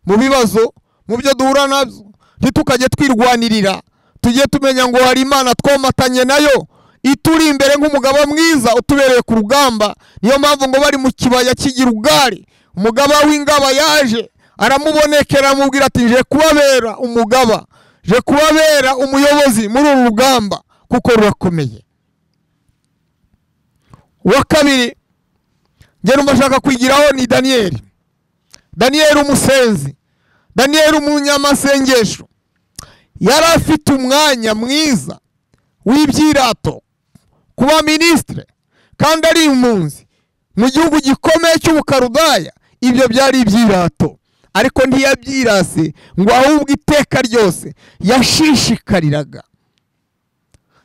mu bibazo, mu byo duhura nabyo, ntitukajye twirwanirira, tujye tumenya ngo hari Imana twomatanye nayo ituri imbere nk'umugaba mwiza utubereye ku rugamba. Niyo mpamvu ngo bari mu kibaya cy'Igilugari, umugaba w'ingaba yaje aramubonekera aramubwira ati nje kubabera umugaba, nje kubabera umuyobozi muri uru rugamba kuko rurakomeye. Uwa kabiri njye numva ashaka kwigiraho ni Daniyeli. Daniyeli umusenzi, Daniyeli umunyamasengesho, yari afite umwanya mwiza w'ibyirato kuba ministre kandi ari impunzi mu gihugu gikomeye cy'Ubukarudaya. Ibyo byari ibyirato, ariko ntiyabyirase ngo ahubwo iteka ryose yashishikariraga,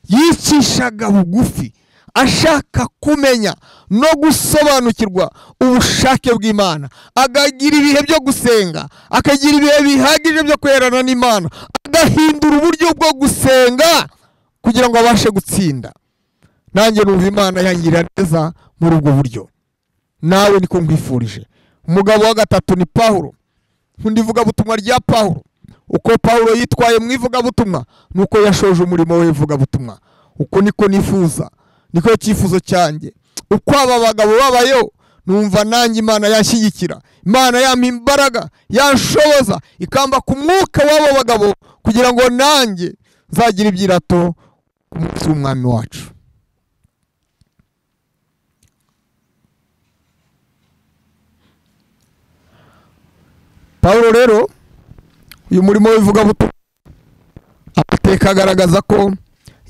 yicishaga bugufi ashaka kumenya no gusobanukirwa ubushake bw'Imana, akagira ibihe byo gusenga, akagira ibihe bihagije byo kwerana n'Imana, agahindura uburyo bwo gusenga kugira ngo abashe gutsinda. Nanjye numva Imana yangira neza muri ubwo buryo, nawe niko nkwifurije. Umugabo wa gatatu ni Pawulo. Nkunda ivugabutumwa rya Pawulo. Uko Pawulo yitwaye mu ivugabutumwa nuko yashoje umurimo we w'ivugabutumwa. Uko niko nifuza, niko cyifuzo cyanjye. Uko aba bagabo babayeho numva nanjye Imana yanshyigikira, Imana yampa imbaraga, yanshoboza, ikamba ku mwuka w'abo bagabo kugira ngo nanjye nzagira ibyirato ku munsi w'umwami wacu. Pawulo rero uyu murimo w'ivugabutumwa amateka agaragaza ko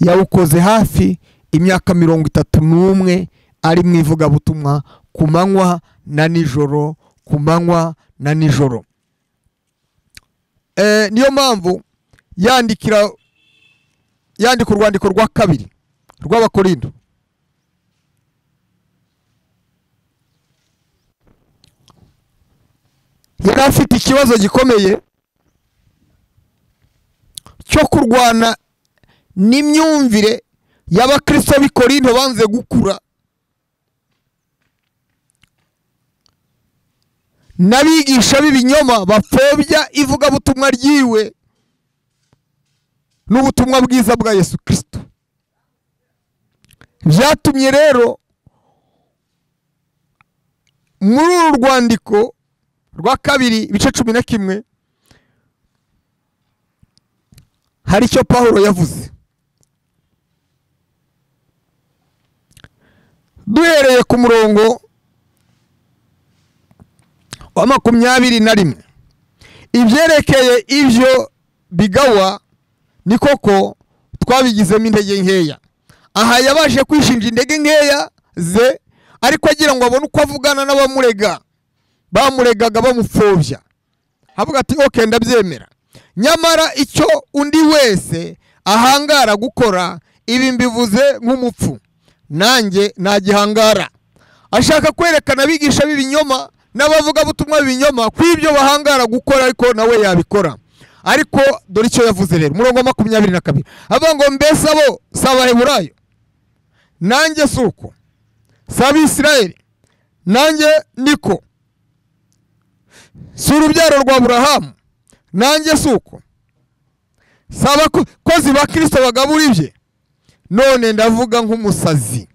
yawukoze hafi imyaka 31 ari mu ivugabutumwa, ku manywa na nijoro, ku manywa na nijoro. Niyo mpamvu yandika urwandiko rwa kabiri rw'Abakorinto, yari afite ikibazo gikomeye cyo kurwana n'imyumvire y'abakristo b'i Korinto banze gukura, n'abigisha b'ibinyoma bapfobya ivugabutumwa ryiwe n'ubutumwa bwiza bwa Yesu Kristo. Byatumye rero muri uru rwandiko rwa kabiri ibice 11 hari icyo Pawulo yavuze. Duhereye ku murongo wa 21, ibyerekeye ibyo bigawa ni koko twabigizemo intege nkeya. Aha yabaje kwishinja intege nkeya ze, ariko agira ngo abone uko avugana n'abamurega, bamuregaga bamupfobya. Avuga ati okay, ndabyemera, nyamara icyo undi wese ahangara gukora ibi mbivuze nk'umupfu, nanjye nagihangara. Ashaka kwerekana abigisha b'ibinyoma n'abavuga butumwa b'ibinyoma ko ibyo bahangara gukora ariko nawe yabikora. Ariko dore icyo yavuze rero, umurongo wa 22 avuga ngo mbese abo si Abaheburayo? Nanjye si uko. Si Abisirayeli? Nanjye niko. Si urubyaro rwa Aburahamu? Nanjye si uko. Si abakozi ba Kristo bagabura ibye? None ndavuga nk'umusazi,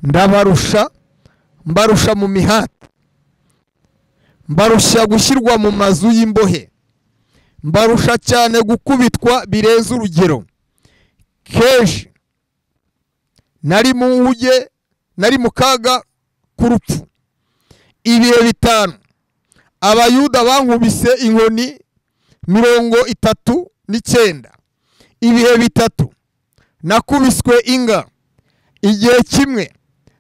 ndabarusha, mbarusha mu mihati, mbarusha gushyirwa mu mazu y'imbohe, Mbarusha cyane gukubitwa birenze urugero. Kenshi nari mu nkuge, nari mu kaga k'urupfu. Ibihe 5 Abayuda bankubise inkoni 39. Ibihe 3 nakubiswe inga. Igihe kimwe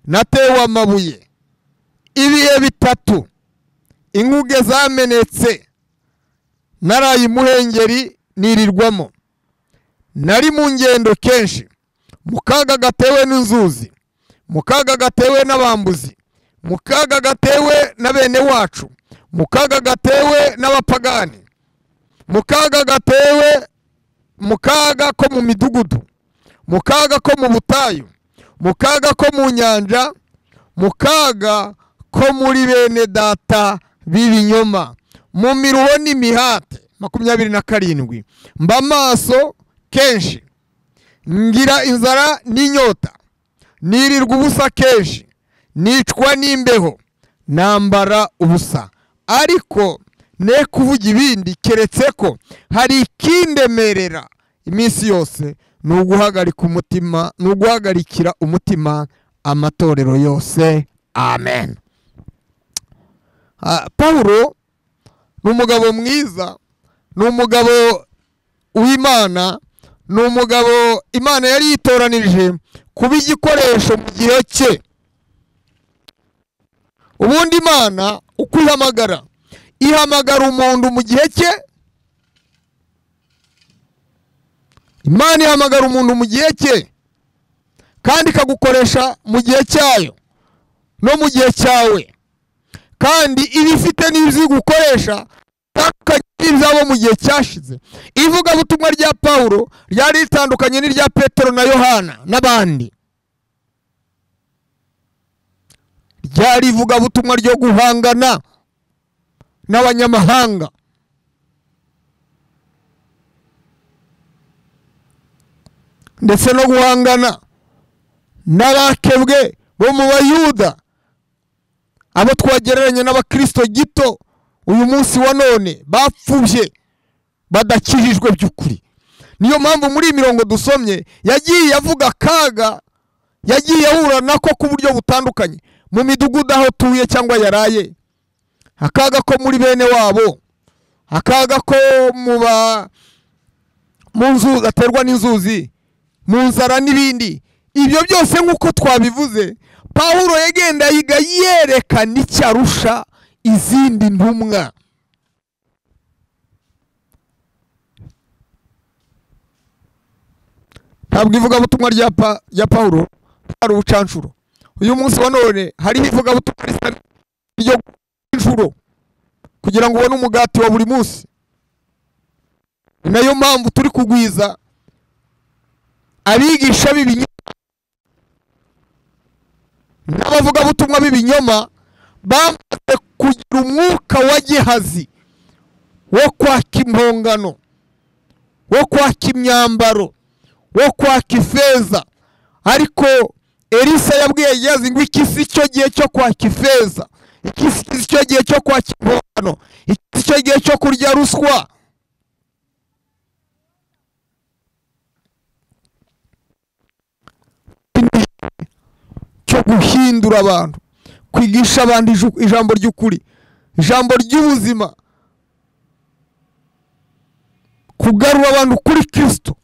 natewe amabuye. Ibihe 3 inkuge zamenetse, naraye imuhengeri nirirwamo. Nari mu ngendo kenshi, mu kaga gatewe n'inzuzi, mu kaga gatewe n'abambuzi, mu kaga gatewe na bene wacu, mu kaga gatewe n'abapagani, mu kaga gatewe, mu kaga ko mu midugudu, mu kaga ko mu butayu, mu kaga ko mu nyanja, mu kaga ko muri bene data b'ibinyoma, mu miruho n'imihate. 27 mba maso kenshi, ngira inzara n'inyota, nirirwa ubusa kenshi, nicwa n'imbeho, nambara ubusa. Ariko ne kuvuga ibindi keretse ko hari ikindemerera iminsi yose, ni uguhagarika umutima, ni uguhagarikira umutima amatorero yose. Amen. Paulo ni umugabo mwiza, ni umugabo w'Imana, ni umugabo Imana yari yitoranije kuba igikoresho mu gihe cye. Ubundi Imana uko ihamagara, ihamagara umuntu mu gihe cye. Imana ihamagara umuntu mu gihe cye, kandi ikagukoresha mu gihe cyayo no mu gihe cyawe, kandi iba ifite n'ibyo igukoresha n'ibyabo mu gihe cyashize. Ivugabutumwa rya Paulo ryari ritandukanye n'irya Petero na Yohana n'abandi. Ryari ivugabutumwa ryo guhangana n'abanyamahanga. Ndetse no guhangana n'abakebwe bo mu Bayuda, abo twagereranya n'abakristo gito uyu munsi wa none bapfubye badakijijwe by'ukuri. Niyo mpamvu muri mirongo dusomye yagiye avuga akaga yagiye ahura nako ku buryo butandukanye, mu midugudu aho tuye cyangwa yaraye, akaga ko muri bene wabo, akaga ko mu nzu aterwa n'inzuzi, mu nzara n'ibindi. Ibyo byose nk'uko twabivuze, Paulo yagenda yiga yerekana icyo arusha izindi ntumwa. Ntabwo ivugabutumwa rya Paulo ari ubucanshuro. Uyu munsi wa none hariho ivugabutumwa risa ryo inshuro kugira ngo ubone umugati wa buri munsi. Ni nayo mpamvu turi kugwiza abigisha b'ibinyoma n'abavugabutumwa b'ibinyoma bamaze kugira umwuka wa Gehazi wo kwaka impongano, wo kwaka imyambaro, wo kwaka ifeza. Ariko Elisa yabwiye Gehazi ngo iki si cyo gihe cyo kwaka ifeza, iki si cyo gihe cyo kwaka impongano, iki si cyo gihe cyo kurya ruswa. Cyo guhindura abantu, kwigisha abandi ijambo ry'ukuri, ijambo ry'ubuzima, kugarura abantu kuri Kristo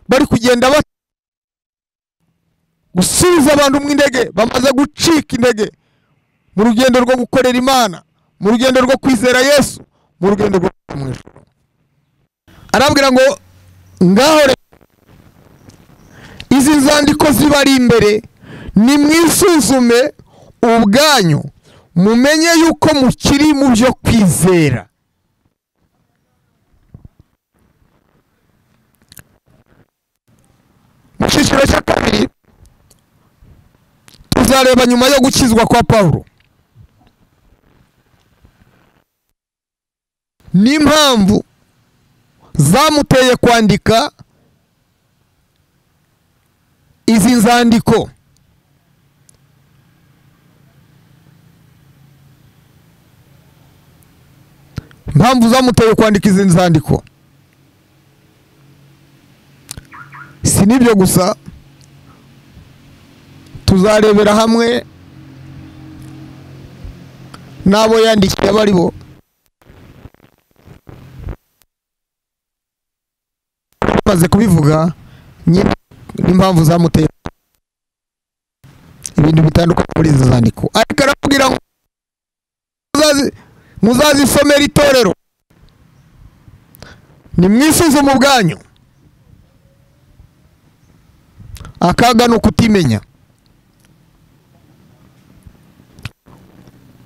bari kugenda gusubiza abantu mu intege bamaze gucika intege mu rugendo rwo gukorera Imana, mu rugendo rwo kwizera Yesu, mu rugendo rwo mu ijuru. Arabwira ngo ngaho izi nzandiko zibari imbere, nimwisuzume ubwanyu mumenye yuko mukiri mu byo kwizera. Mu cyiciro cya kabiri tuzareba nyuma yo gukizwa kwa Paulo n'impamvu zamuteye kwandika izi nzandiko. Impamvu zamuteye kwandika izi nzandiko. Si n'ibyo gusa, tuzarebera hamwe n'abo yandikiye abari bo. Maze kubivuga nyine n'impamvu zamuteye ibintu bitandukanye muri izo zandiko, ariko arababwira ngo muzazisomera itorero, nimwisuzume ubwanyu. Akaga ni ukutimenya.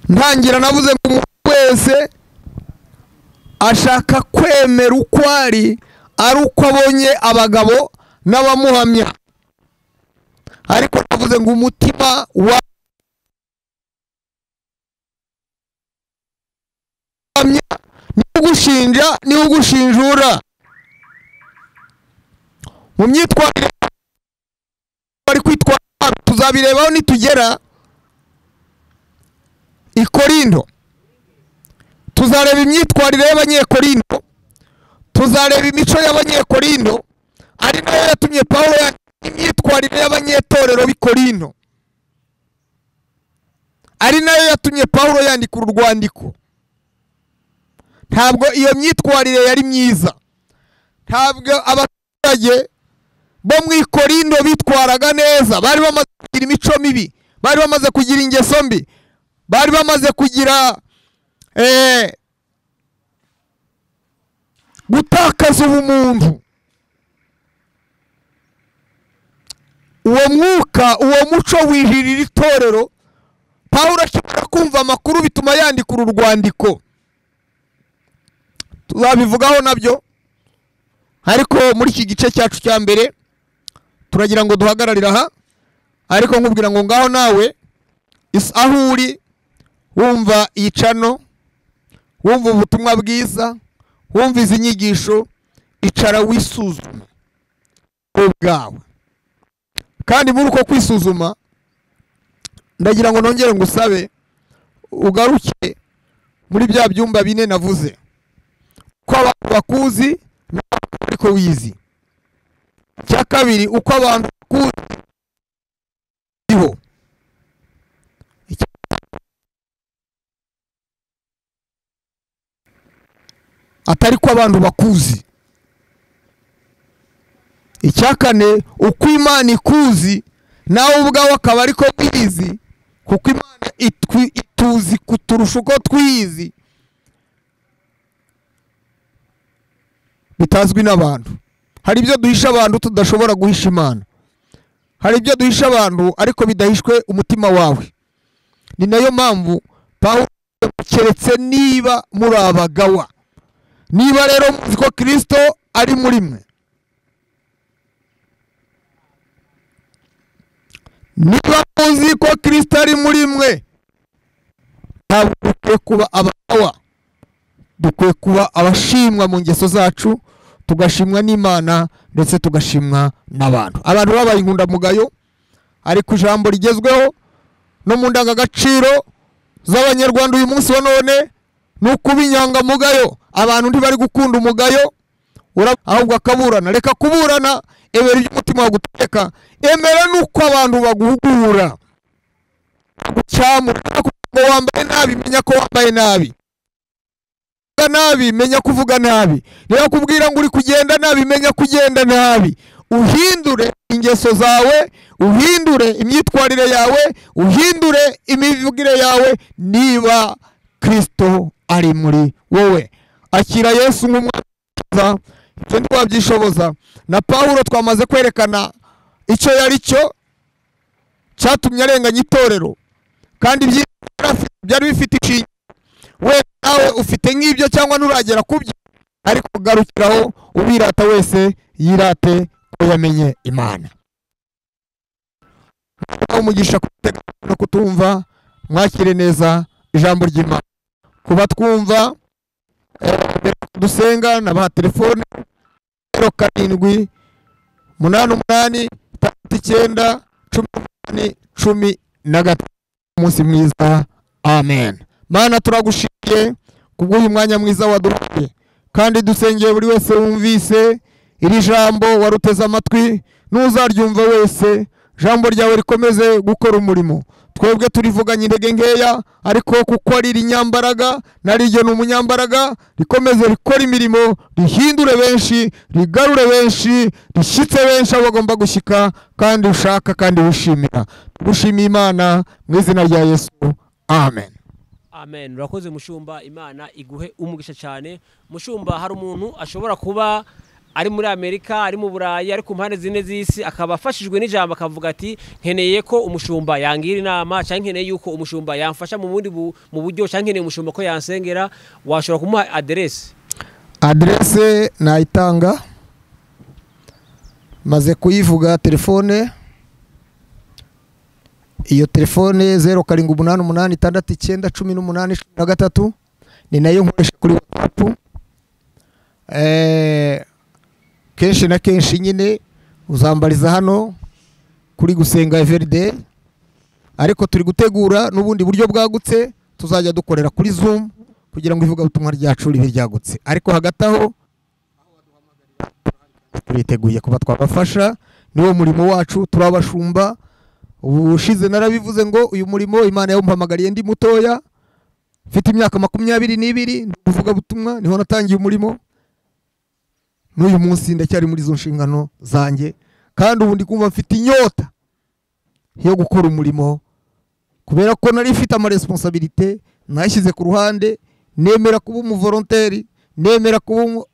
Ntangira navuze ngo umuntu wese ashaka kwemera uko ari uko abonye abagabo n'abamuhamya, ariko navuze ngo umutima wa niwo ugushinja, niwo ugushinjura. Mu myitwarire bari kwitwara tuzabirebaho nitugera i Korinto. Tuzareba imyitwarire y'Abanyekorinto, tuzareba imico y'Abanyekorinto, ari nayo yatumye Pawulo yandika imyitwarire y'abanyetorero b'i Korinto, ari nayo yatumye Pawulo yandika uru rwandiko. Ntabwo iyo myitwarire yari myiza, ntabwo abaturage bo mu Korinto bitwaraga neza. Bari bamaze kugira imico mibi, bari bamaze kugira ingeso mbi, bari bamaze kugira gutakaza ubumuntu. Uwo mwuka, uwo muco wijirira itorero. Pawulo akimara kumva amakuru bituma yandika uru rwandiko. Tuzabivugaho nabyo, ariko muri iki gice cyacu cya mbere turagira ngo duhagararire aha. Ariko nkubwira ngo ngaho nawe aho uri wumva iyi cano, wumva ubutumwa bwiza, wumva izi nyigisho, icara wisuzume ubwawe. Kandi muri uko kwisuzuma ndagira ngo nongere ngusabe ugaruke muri bya byumba bine navuze, uko abantu bakuzi ariko wizi. Icya kabiri, uko abantu bakuziho. Atari ko abantu bakuzi. Icya kane, uko Imana ikuzi nawe ubwawe akaba ariko wizi, kuko Imana ituzi kuturusha uko twizi, bitazwi n'abantu. Hari ibyo duhisha abantu tudashobora guhisha Imana, hari ibyo duhisha abantu ariko bidahishwe umutima wawe. Ni nayo mpamvu Pawulo, keretse niba muri abagawa, niba rero muzi ko Kristo ari muri mwe, niba muzi ko Kristo ari muri mwe, ntabwo dukwiye kuba abagawa, dukwiye kuba abashimwa mu ngeso zacu, tugashimwa n'Imana ndetse tugashimwa n'abantu. Abantu babaye inkundamugayo, ariko ijambo rigezweho no mu ndangagaciro z'Abanyarwanda uyu munsi wa none ni ukuba inyangamugayo. Abantu ntibari gukunda umugayo, ahubwo akaburana. Reka kuburana, emera ibyo umutima wagutegeka, emera nuko abantu baguhugura, bagucyamura. Ngo wambaye nabi, menya ko wambaye nabi. Nabi, menya kuvuga nabi. Niba kubwira ngo uri kugenda nabi, menya kugenda nabi. Uhindure ingeso zawe, uhindure imyitwarire yawe, uhindure imivugire yawe, niba Kristo ari muri wowe. Akira Yesu nk'umwami, ibyo ntitwabyishoboza. Na Pawulo twamaze kwerekana icyo yari cyo cyatumye arenganya itorero, kandi byari bifite ishingiro. We nawe ufite nk'ibyo cyangwa nturagera kubyo, ariko garukiraho, ubirata wese yirate ko yamenye Imana. Umugisha no kutumva, mwakire neza ijambo ry'Imana. Kuba twumva dusenga, nabaha telefone 07 88 69 18 13. Umunsi mwiza, amen. Mana, turagushimiye kubw'uyu mwanya mwiza waduhaye, kandi dusengeye buri wese wumvise iri jambo waruteze amatwi. N'uzaryumva wese, jambo ryawe rikomeze gukora umurimo. Twebwe turivuganye intege nkeya, ariko kuko ari irinyambaraga nariryo ni umunyambaraga, rikomeze rikora imirimo, rihindure benshi, rigarure benshi, rishyitse benshi aho bagomba gushyika, kandi ushaka kandi wishimira. Tugushimiye Imana mu izina rya Yesu, amen. Amen. Urakoze mushumba, Imana iguhe umugisha cyane. Mushumba, hari umuntu ashobora kuba ari muri Amerika, ari mu Burayi, ari ku mpande zine z'isi, akaba afashijwe n'ijambo akavuga ati nkeneye ko umushumba yangira inama, cyangwa nkeneye yuko umushumba yamfasha mu bundi mu buryo, cyangwa nkeneye umushumba ko yansengera, washobora kumuha aderese? Aderese nayitanga, maze kuyivuga. Telefone, iyo telefone 0788 69 18 13 ni nayo nkoresha kuri WhatsApp. Kenshi na kenshi nyine uzambariza hano kuri Gusenga Everyday, ariko turi gutegura n'ubundi buryo bwagutse tuzajya dukorera kuri Zoom kugira ngo ivugabutumwa ryacu ribe ryagutse. Ariko hagati aho turiteguye kuba twabafasha, niwo murimo wacu, turabashumba. Ubushize narabivuze ngo uyu murimo Imana yawumpamagariye ndi mutoya, mfite imyaka 22, ndivugabutumwa, niho natangiye umurimo. N'uyu munsi ndacyari muri izo nshingano zanjye, kandi ubu ndi kumva mfite inyota yo gukora umurimo, kubera ko nari mfite ama responsabilité nashyize ku ruhande, nemera kuba umuvolonteri, nemera kuba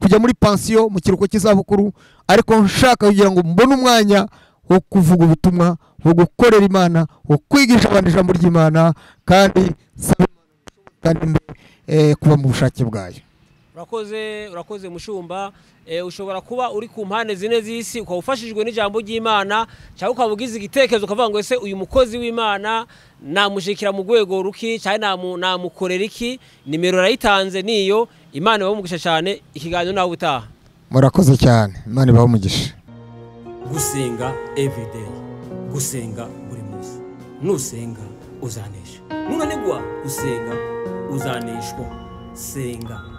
kujya muri pansiyo mu kiruhuko cy'izabukuru, ariko nshaka kugira ngo mbone umwanya wo kuvuga ubutumwa, wo gukorera Imana, wo kwigisha abantu ijambo ry'Imana, kandi kandi kuba mu bushake bwayo. Urakoze, urakoze mushumba. Ushobora kuba uri ku mpande zine z'isi ukaba ufashijwe n'ijambo ry'Imana, cyangwa ukaba ugize igitekerezo ukavuga ngo ese uyu mukozi w'Imana namushikira mu rwego ruki, cyangwa namukorera iki? Nimero rayitanze niyo. Imana ibahe umugisha cyane. Ikiganiro nawe utaha. Murakoze cyane, Imana ibahe umugisha. Gusenga everyday, gusenga buri munsi. Nusenga uzanesha, nunanigwa gusenga uzaneshwa. Senga.